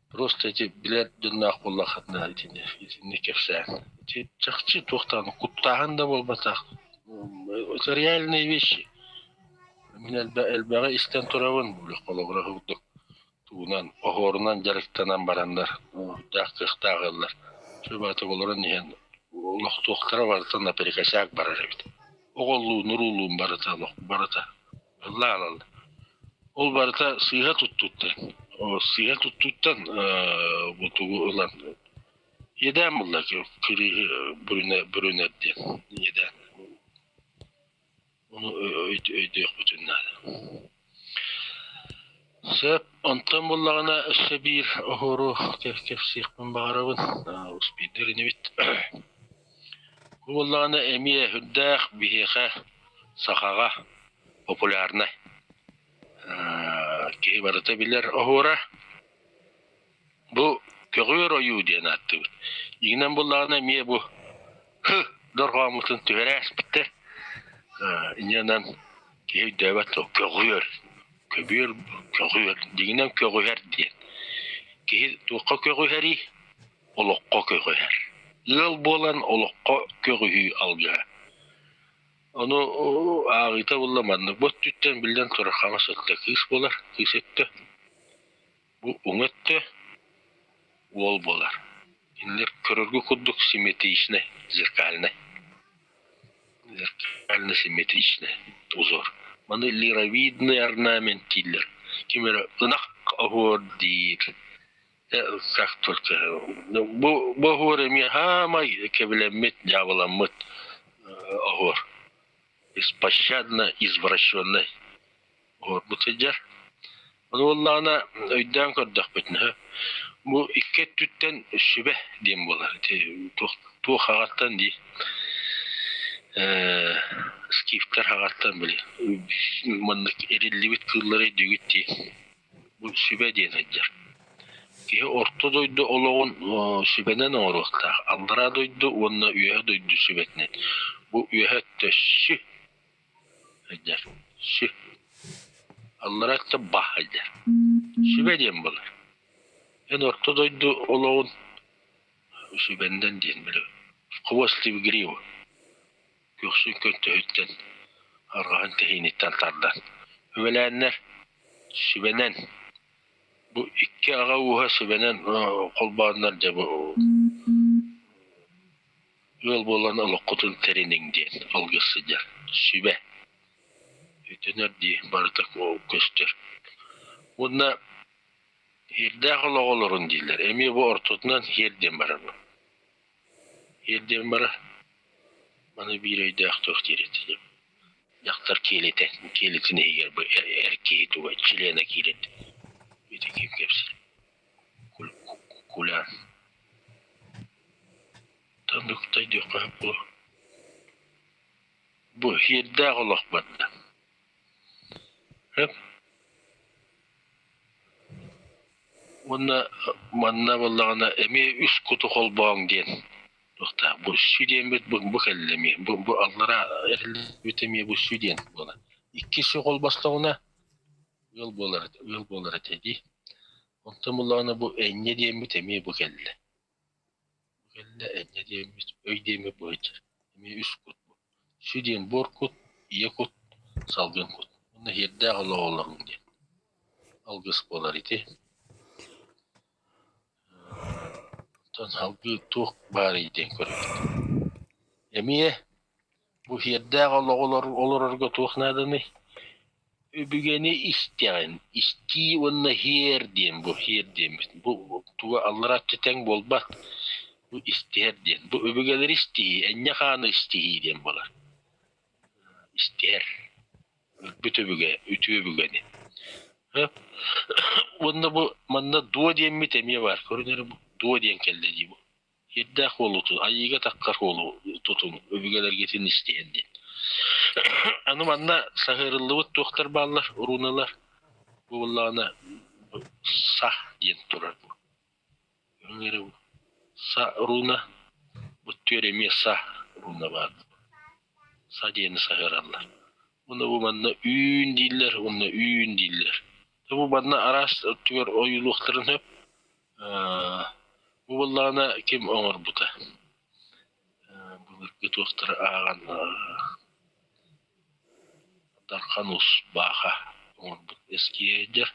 Просто эти билэр дьонноох буоллаххытына итини итинник кэпсээн. Ити чахчы туохтаан куттааһын да буолбатах. Это реальные вещи. Мин элбэҕи истэн турабын, холобура курдук тугунан, оһуорунан дьарыктанан бараннар, даах кыахтаах ыаллар сүбэ олорон иһэн олохтуохтара барыта наперекосяк барар эбит. Оҕоллуун, уруулуун барыта олох барыта ыллаан ылла. Ол барыта сыыһа туттууттан, сыыһа туттууттан бу тугу ылан иэдээн булла кырыыһы бүрүнэр диэн иэдээн. Ону өйдүөхпүтүн наада. Сөп, онтон буллаҕына өссө биир оһуору кэпсиэхпин баҕарабын. Успейдыр инибит. Бу буоллаҕына эмиэ сүрдээх биһиэхэ сахаҕа популярнай. Киһи барыта билэр оһуора. Бу көҕүөр ойуу диэн ааттыыбыт. Дьиҥинэн буллаҕына эмиэ бу һы дорҕооммутун түһэрэ ааспыттар. Инньэнэн киһи өйдөөбөт дуо көҕүөр, көбүөр, көҕүөр, дьиҥинэн көҕүһэр диэн. Киһи туохха көҕүһэрий? Олоххо көҕүһэр. Ыал буолан олоххо көҕүһүү алгыһа. Ону ааҕыыта буолла маннык. Бу өттүттэн биллэн турар хаҥас өттө кыыс буолар, кыыс өттө. Бу уҥа өттө уол буолар. Кинилэр көрөргө курдук симметричнэй, зеркальнай. Зеркально-симметричный узор. Маны лировидный орнамент дииллэр. Ким эрэ ынах оһуор диир. Как только бу бу оһуор эмиэ хаамай кэбилэммит, дьаабыламмыт оһуор. Беспощадно извращенный оһуорбут сылдьар. Ону буоллаҕына өйдөөн көрдөхпүтүнэ, бу икки өттүттэн сүбэ диэн буолар. Ити туох туох аҕаттан дии скифтэр аҕаттан били маннык эриллибит кыыллары өйдүүгүт дии. Бу сүбэ диэн сылдьар. Киһи орто дойду олоҕун сүбэнэн оҥоруохтаах. Аллараа дойду уонна үөһэ дойду сүбэтинэн. Бу үөһэ өттө сү Сылдьар. Сү. Аллара өттө ба сылдьар. Сүбэ диэн буолар. Эн орто дойду олоҕун сүбэннэн диэн били хвост в гриву көхсүн көнтөһүттэн арҕаһын тэһииниттэн тардан үбэлээннэр сүбэнэн бу икки аҕа ууһа сүбэнэн холбооннор дьэ бу Ыал буолан олоххутун тэриниҥ диэн алгыс сылдьар, сүбэ өйдөнөр дии барыта көстөр. Уонна иирдээх олоҕу олорун дииллэр. Эмиэ бу ортотунан иһиэр диэн барар. Иһиэр диэн барар. Маны биир өйдөөх туох диир этэ. Дьахтар киэлитэ, киэлитин иһигэр бу эр киһи туга чилиэнэ киирэн ити ким кэпсиир. Кулян Тандыктай диэххэ сөп буолуо. Бу сиэрдээх олох барда. Сөп. Уонна манна буоллаҕына эмиэ үс куту холбооҥ диэн туохтаах бу сү диэммит бу бу кэллэ эмиэ бу бу аллараа эриллибит эмиэ бу сү диэн буолар. Икки сү холбостоҕуна ыал буолар ыал буолар этэ дии. Онтон буоллаҕына бу энньэ диэммит эмиэ бу кэллэ. Бу кэллэ энньэ диэммит, өй диэммит быһыччар. Эмиэ үс кут бу. Сү диэн буор кут, ийэ кут, салгын кут. Уонна иһиэрдээх олоҕу олоруҥ диэн. Алгыс буолар ити. Оттон салгыы туох баарый диэн көрөбүт. Эмиэ Бу сиэрдээх олоҕу олорорго туох нааданый? Өбүгэни истэҕин, истии уонна һиэр диэн бу һиэр диэммит. Бу туга алларааччы тэҥ буолбат. Бу истиһэр диэн. Бу өбүгэлэри истиһии, энньэ хааны истиһии диэн буолар. Истиһэр. Өлбүт өбүгэ, үтүө өбүгэни. Уонна бу манна дуо диэммит эмиэ баар. Көрүнэр бу дуо диэн кэллэ дии бу. Сирдээх уолу айыыга таххар уолу тутуҥ, өбүгэлэргитин истиһэн диэн. Аны манна саһыарыллыбыт туохтар бааллар, руналар. Бу буоллаҕына са диэн турар бу. Са руна, бу түөр эмиэ са руна баар. Са диэни саһыараллар. Уонна бу манна үүн дииллэр, уонна үүн дииллэр. Бу манна араас өттүгэр ойуулуохтарын сөп. Бу буоллаҕына ким оҥорбута? Былыргы туохтары ааҕан Дархан Уус Бааха оҥорбут эскиэйдэр.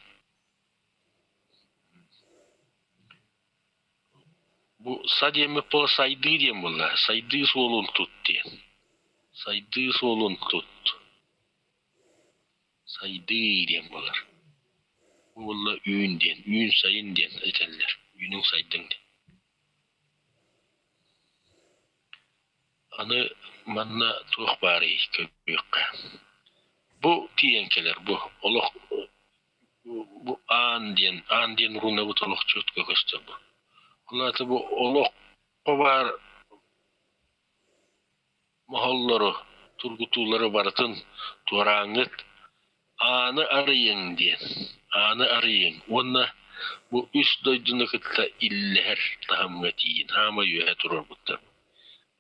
Бу са диэммит буола сайдыы диэн буолла. Сайдыы суолун тут диэн. Сайдыы суолун тут. Сайдыы диэн буолар. Бу буолла үүн диэн, үүн сайын диэн этэллэр. Үүнүҥ сайдыҥ диэн. Аны манна туох баарый көрүөххэ. Бу тиийэн кэлэр бу олох бу аан диэн аан диэн рунабыт олох четко көстөр бу. Ол аата бу олоххо баар моһоллору, тургутуулары барытын туорааҥҥыт ааны арыйыҥ диэн, ааны арыйыҥ уонна бу үс дойдуну кытта иллэһэр таһымҥа тиийин, хаама үөһэ туруорбуттар.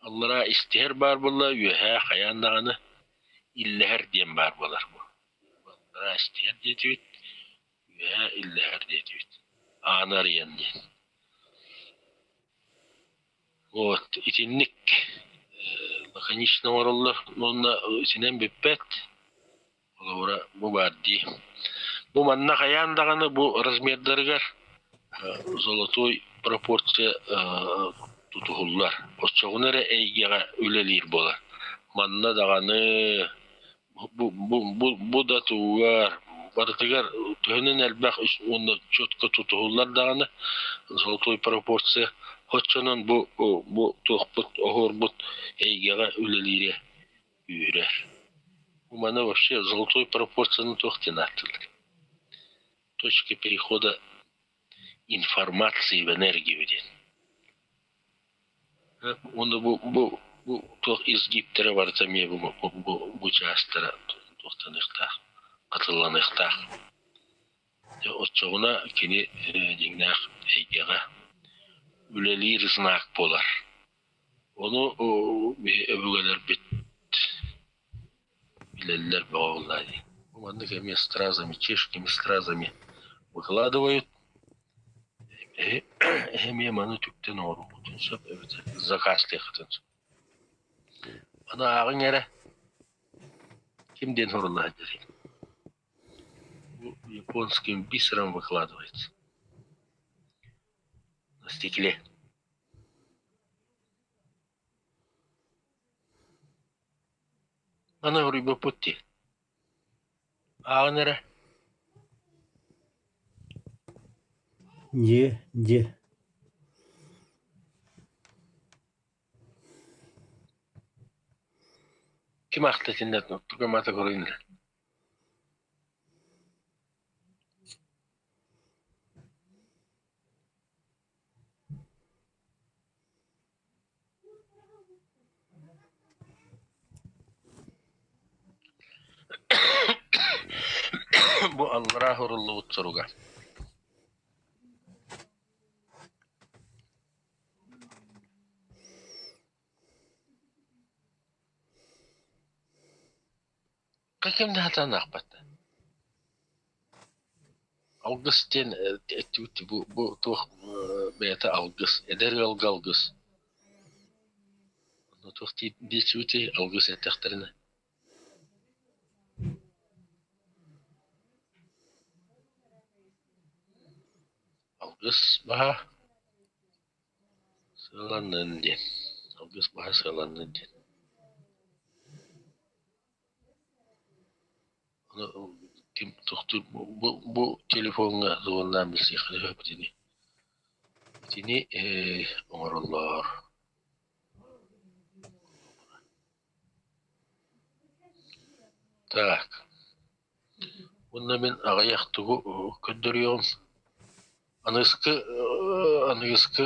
Аллараа истиһэр баар буолла, үөһээ хайаан даҕаны иллэһэр диэн баар буолар. Аллараа истиһэр диэтибит, үөһээ иллэһэр диэтибит. Ааны арыйан диэн. Вот итинник лаконично оҥороллор уонна итинэн бүппэт. Холобура, бу баар дии. Бу манна хайаан даҕаны бу размердарыгар золотой пропорция тутуһуллар. Оччоҕуна эрэ эйгэҕэ үлэлиир буолар. Манна даҕаны бу, бу, бу, бу да тугугар барытыгар төһөнөн элбэх уонна четко тутуһуллар даҕаны золотой пропорция оччонон бу бу туохпут оһуорбут эйгэҕэ үлэлиирэ үүрэр. Маны вообще золотой пропорцияны туох диэн ааттыыллар? Точка перехода информации в энергию диэн. Уонна бу бу бу туох изгибтэрэ барыта эмиэ бу бу бу чаастара туохтаныахтаах, хатылланыахтаах. Дьэ оччоҕуна кини дьиҥнээх эйгэҕэ үлэлиир знак буолар. Ону биһи өбүгэлэрбит билэллэр бөҕө буоллаа дии. Бу маннык эмиэ стразами, чешскими стразами выкладывают. Эмиэ маны түктэн оҥоруоххутун сөп эбэтэр заказтыаххытын сөп. Аны ааҕыҥ эрэ, ким диэн сурулла сылдьарый? Бу японским бисером выкладывается на стекле. Маны уруйбуппут дии. Ааҕын эрэ. Дьиэ, дьиэ Ким аахта итиннэ тугу маата көрүн эрэ. Бу аллараа суруллубут суруга. Ким да сатаан аахпат. Алгыс диэн эттибит бу, бу туох бэйэтэ алгыс, эдэр ыалга алгыс. Онно туох диэччибитий алгыс эттэхтэринэ. Алгыс баһа сыаланнын диэн, алгыс баһа сыаланнын диэн. Ким тохтуур бу, бу телефоҥҥа суоллаан билсиэххэ сөп итини. Итини оҥороллор. Так. Уонна мин аҕыйах тугу көрдөрүөҕүм. Аныгыскы аныгыскы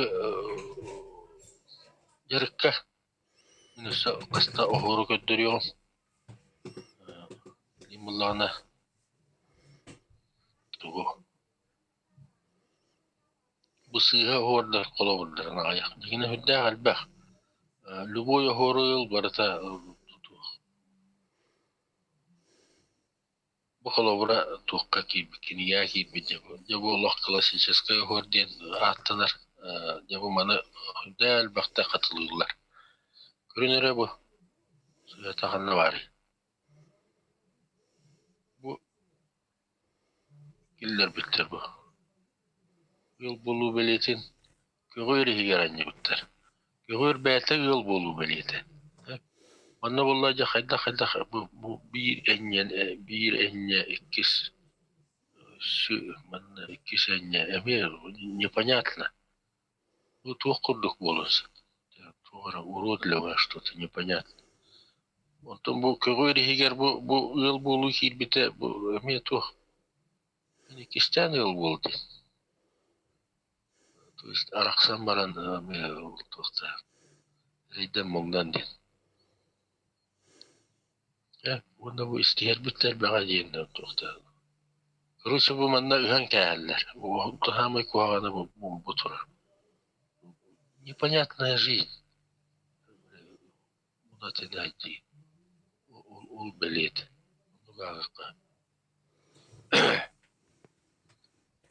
дьарыкка мин өссө хаста оһуору көрдөрүөҕүм. Билигин буоллаҕына тугу Бу сыыһа оһуордар холобурдарын аҕыйах. Дьиҥинэ сүрдээх элбэх. Любой оһуору ыл барыта Бу холобура туохха киирбит, кинигэҕэ киирбит дьэ бу. Дьэ бу олох классическай оһуор диэн ааттанар. Дьэ бу маны сүрдээх элбэхтэ хатылыыллар. Көрүн эрэ бу сыата ханна баарый? Бу киллэрбиттэр бу. Ыал буолуу бэлиэтин көҕүөр иһигэр анньыбыттар. Көҕүөр бэйэтэ ыал буолуу бэлиэтэ. Манна буолла дьэ хайдах-хайдах бу, бу биир энньэ биир энньэ иккис манна иккис энньэ эмиэ непонятно. Бу туох курдук буолуон сөп. Туох эрэ уродливое что-то непонятно. Онтон бу көҕүөр иһигэр бу, бу ыал буолуу киирбитэ бу эмиэ туох иккистээн ыал буол диэн. То есть арахсан баран эмиэ туохтаах эрэйдэн-муҥнан диэн. Э, уонна бу истиһэрбит да элбэҕэ диэн туохтаах. Короче, бу манна ыһан кээһэллэр. Саамай куһаҕана бу, бу турар. Непонятная жизнь. Дии. Ол, ол бэлиэт. Оннук ааҕыахха.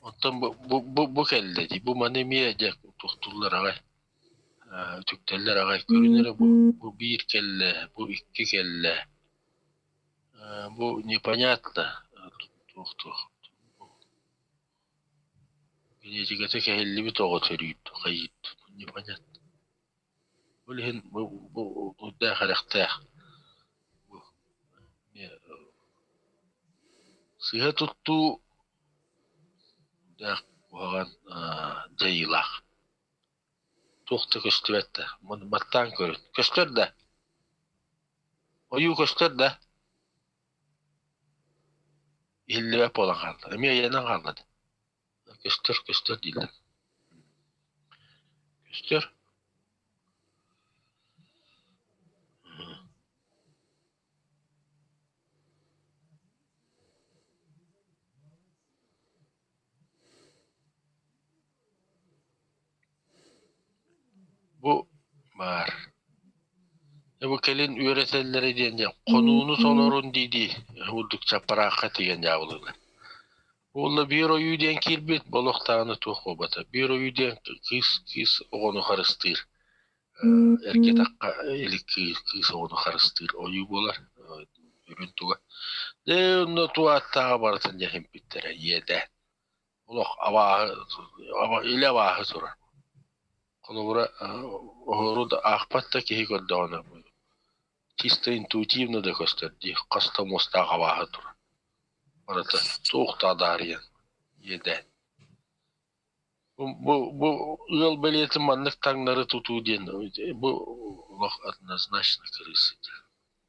Оттон бу, бу, бу, бу кэллэ дии. Бу маны эмиэ дьэ туохтууллар аҕай. Үтүктэллэр аҕай. Көрүн эрэ бу, бу биир кэллэ, бу икки кэллэ. Бу непонятно туох-туох. Генетиката кэһиллибит оҕо төрүүр, хайыыр непонятно. Ол иһин бу бу урдаах эрэхтээх бу эмиэ сыыһа туттуу урдаах куһаҕан дьайыылаах. Туох да көстүбэт да, баттаан көрүн. Көстөр да? Ойуу көстөр да? Иһиллибэт буолан хаалла. Эмиэ ыйанан хаалла да. Көстөр, көстөр дииллэр. Көстөр. Бу баар. Дьэ бу кэлин үөрэтэллэрэ диэн дьэ хонууну толорун дии-дии урдук чаппараахха тиийэн дьаабылыыллар. Уонна биир ойуу диэн киирбит, олох даҕаны туох буолбата. Биир ойуу диэн кыыс кыыс оҕону харыстыыр. Эргэ тахха илик кыыс кыыс оҕону харыстыыр ойуу буолар. Үрүн туга. Дьэ онно туааттааҕа барытын дьэ иһимпиттэрэ иэдээн. Олох абааһы илэ абааһы турар. Холобура, оһуору да аахпат да киһи көрдөҕүнэ чисто интуитивно да көстөр дии, хас да муостаах абааһы турар. Барыта туох да адаарыйан иэдээн. Бу, бу, бу ыал бэлиэтин маннык таҥнары тутуу диэн бу олох однозначно кырыыс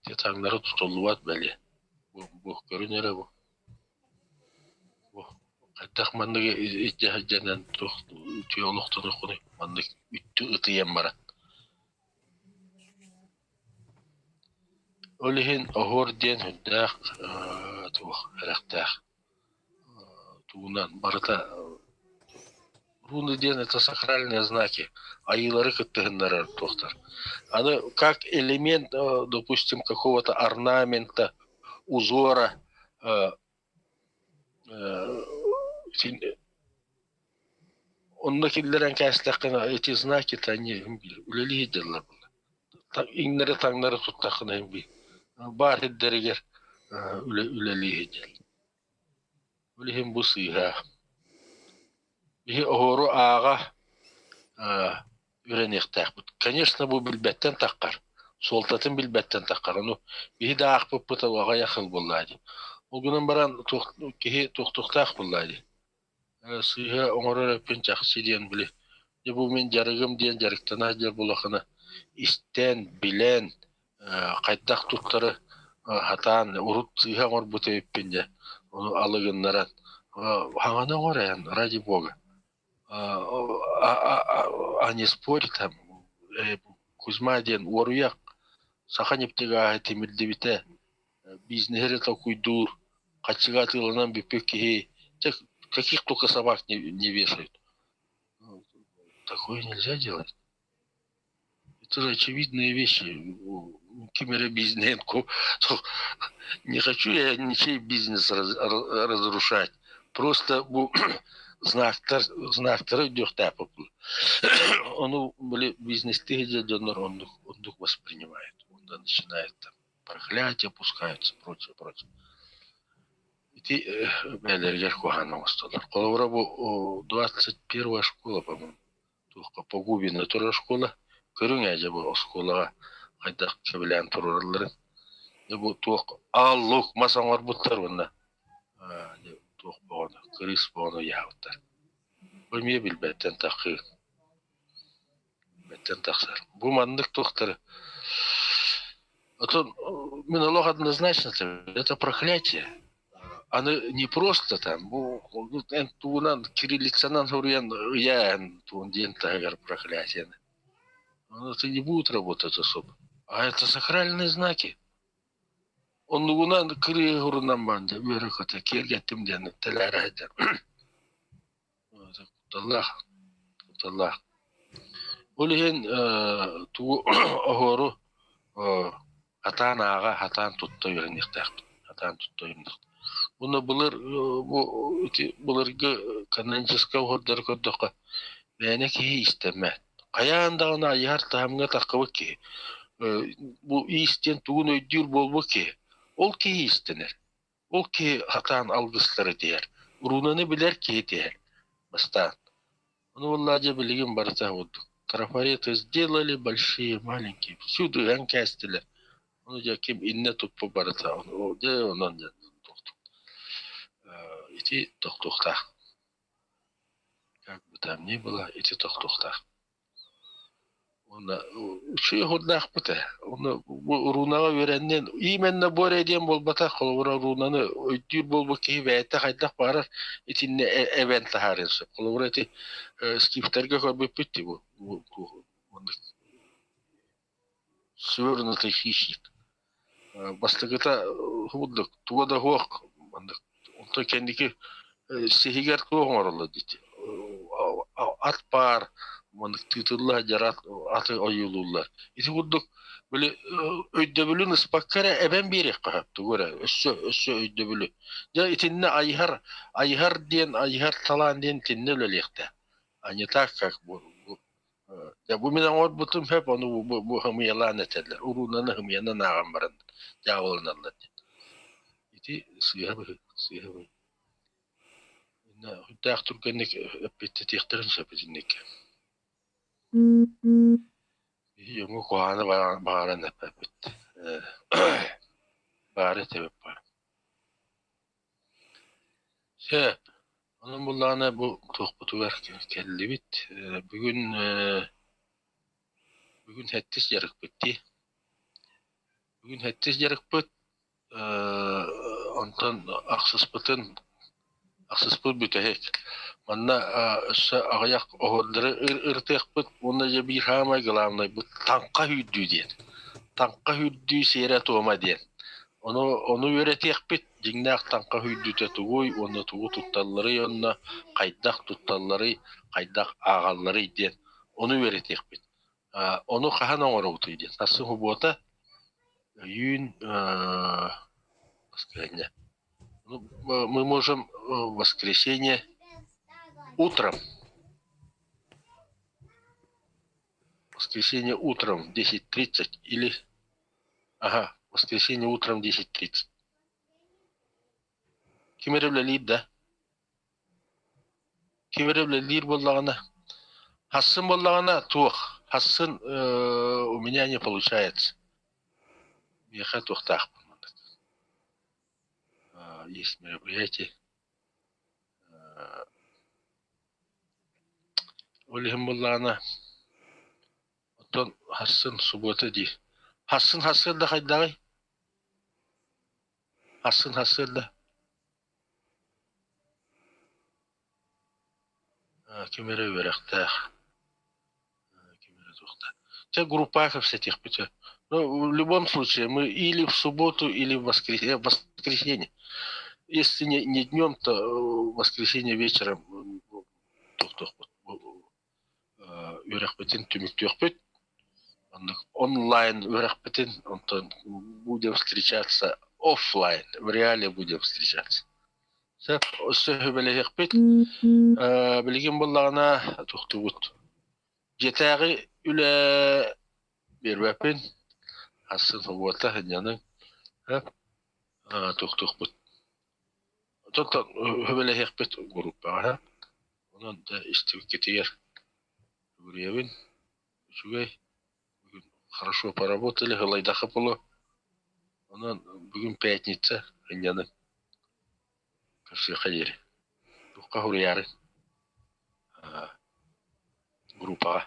Ити таҥнары тутуллубат бэлиэ. Бу, бу көрүн эрэ бу. Бу хайдах маннык илдьэ сылдьанан туох үтүө олохтонуоххунуй маннык үттү ытыйан баран. Ол иһин оһуор диэн сүрдээх туох эрэхтээх тугунан барыта руны диэн это сакральные знаки айыылары кыттыһыннарар туохтар. Аны как элемент, допустим, какого-то орнамента, узора онно киллэрэн кээстэххинэ эти знаки-то они үлэлии сылдьаллар иҥнэри таҥнары туттаххына баар сирдэригэр үлэлии сылдьаллар. Ол иһин бу сыыһа. Биһи оһуору ааҕа үөрэниэхтээхпит. Конечно, бу билбэттэн таххар, суолтатын билбэттэн таххар. Ону биһи да аахпыппыт аҕыйах сыл буоллаа дии. Ол гынан баран туох киһи туохтуохтаах буоллаа дии. Сыыһа оҥорор эппин чахчы диэн били дьэ бу мин дьарыгым диэн дьарыктана сылдьар буоллаххына истэн, билэн, хайдах туттары сатаан урут сыыһа оҥорбут эбиппин дьэ. Ону алы гыннаран хаҥаны оҥор эн, ради бога. А не спорь там, Кузьма диэн уоруйах саха нефтегааһы тимирдибитэ, бизнеһи эрэ толкуйдуур, хаччыга атыыланан бүппүт киһи, каких только собак не, не вешают. Такое нельзя делать. Это же очевидные вещи. Ким эрэ бизнеһин не хочу я ничей бизнес разрушать. Просто бу знактар знактары өйдүөхтээхпит. Ону были бизнестиги дьэ дьоннор оннук оннук воспринимают. Онно начинает там проклятия пускаются, прочее, прочее. Ити бээлэригэр куһаҕан оҥостоллор. Холобура бу 21 школа, по-моему, туохха Погубина турар оскуола. Көрүҥ ээ дьэ бу оскуолаҕа хайдах сөбүлээн туруоралларын. Дьэ бу туох аал-лук мас оҥорбуттар уонна дьэ туох боҕону, кырыыс боҕону ыйаабыттар. Бу эмиэ билбэттэн тахыы. Билбэттэн тахсар. Бу маннык туохтары Отон мин олох однозначно это проклятие. Аны не просто там, бу эн тугунан кириллицанан суруйан ыйаан тугун диэн таһыгар проклятиены. Это не будет работать особо. А это сакральные знаки. Оннугунан кырыыһурунан баан дьэ үөрэ-көтө киэргэттим диэн тэлээрэ сылдьар. Кутталлаах, кутталлаах. Ол иһин тугу оһуору хатаан ааҕа, хатаан тутта үөрэниэхтээхпит, хатаан тутта үөрэниэхтээхпит. Уонна былыр бу ити былыргы каноническай оһуордары көрдөххө, мээнэ киһи иистэммэт. Хайаан даҕаны айыһар таһымҥа таххыбыт киһи, бу иис диэн тугун өйдүүр буолбут киһи, ол киһи иистэнэр. Ол киһи хатаан алгыстары тиһэр, уруунаны билэр киһи тиһэр бастаан. Ону буоллаа дьэ билигин барыта курдук. Трафареты сделали большие, маленькие, всюду ыһан кээстилэр. Ону дьэ ким иннэ туппут барыта дьэ онон дьэ ити тохтуохтаах. Как бы там ни было, ити тохтуохтаах. Уонна үчүгэй уһурдаахпыт ээ. Уонна бу уруунаҕа үөрэннин, именно бу эрэ диэн буолбатах, холобура уруунаны өйдүүр буолбут киһи бэйэтэ хайдах баҕарар итиннэ эбэн таһаарыан сөп. Холобура ити скифтэргэ көрбүппүт дии бу маннык свернутый хищник. Бастакыта курдук туга да суох маннык онтон кэнники сиһигэр туох оҥороллор дии ат баар маннык тыытылла сылдьар ат аты ойуулууллар. Ити курдук били өйдөбүлүн ыспакка эрэ эбэн биэриэххэ сөп тугу эрэ өссө өссө өйдөбүлү. Дьэ итиннэ айыһар айыһар диэн айыһар талаан диэн итиннэ үлэлиэхтээх. А не так как бу Дьэ, бу мин оҥорбутум сөп, ону бу, бу ымыйалаан этэллэр. Уруунаны ымыйанан ааҕан баран дьаабыланаллар диэн. Ити сыыһа быһыы, сыыһа быһыы. Иннэ үрдээх түргэнник эппиэттэтиэхтэрин сөп итинник. Биһи дьоҥҥо куһаҕаны баҕаран эппэппит. Баары этэбит баар. Сөп. Онон буллаҕына бу туохпутугар кэллибит. Бүгүн бүгүн сэттис дьарыкпыт дии. Бүгүн сэттис дьарыкпыт онтон ахсыспытын ахсыспыт бүтэһик. Манна өссө аҕыйах оһуордары ырытыахпыт уонна дьэ биир саамай главнайбыт таҥха сүүрдүү диэн. Таҥха сүүрдүү сиэрэ-туома диэн. Ону ону үөрэтиэхпит, дьиҥнээх таҥха сүүрдүүтэ тугуй уонна тугу тутталларый уонна хайдах тутталларый, хайдах ааҕалларый диэн ону үөрэтиэхпит. Ону хаһан оҥоробутуй диэн. Сарсын субуота, өйүүн воскресенье. Ну, мы можем в воскресенье утром воскресенье утром в 10:30 или Аһа, воскресенье утром 10:30. Ким эрэ үлэлиир да? Ким эрэ үлэлиир буоллаҕына, хассын буоллаҕына туох, хассын у меня не получается. Миэхэ туохтаахпын маннык. Есть мероприятие. Ол иһин буоллаҕына Оттон хассын субуота дии. Хассын сарсыарда хайдаҕый? Хассын сарсыарда? Ким эрэ үөрэхтээх, ким эрэ туохтаах. Чэ, группаҕа кэпсэтиэхпит. Ну, в любом случае, мы или в субботу, или в воскресенье. В воскресенье. Если не днем, то в воскресенье вечером туохтуохпут, үөрэхпитин түмүктүөхпүт. Оннук онлайн үөрэхпитин, онтон будем встречаться оффлайн, в реале будем встречаться. Сөп, өссө сүбэлэһиэхпит. Билигин буоллаҕына туохтуубут. Дьиэтээҕи үлэ биэрбэппин. Асы собуота сынньаныҥ. Туохтуохпут. Оттон сүбэлэһиэхпит группаҕа. Онон да истибиккитигэр сүгүрүйэбин. Үчүгэй. Бүгүн хорошо поработали, ылайдахха буолуо. Онон бүгүн пятница, сынньаныҥ. Көрсүөххэ диэри. Туохха суруйаары группаҕа.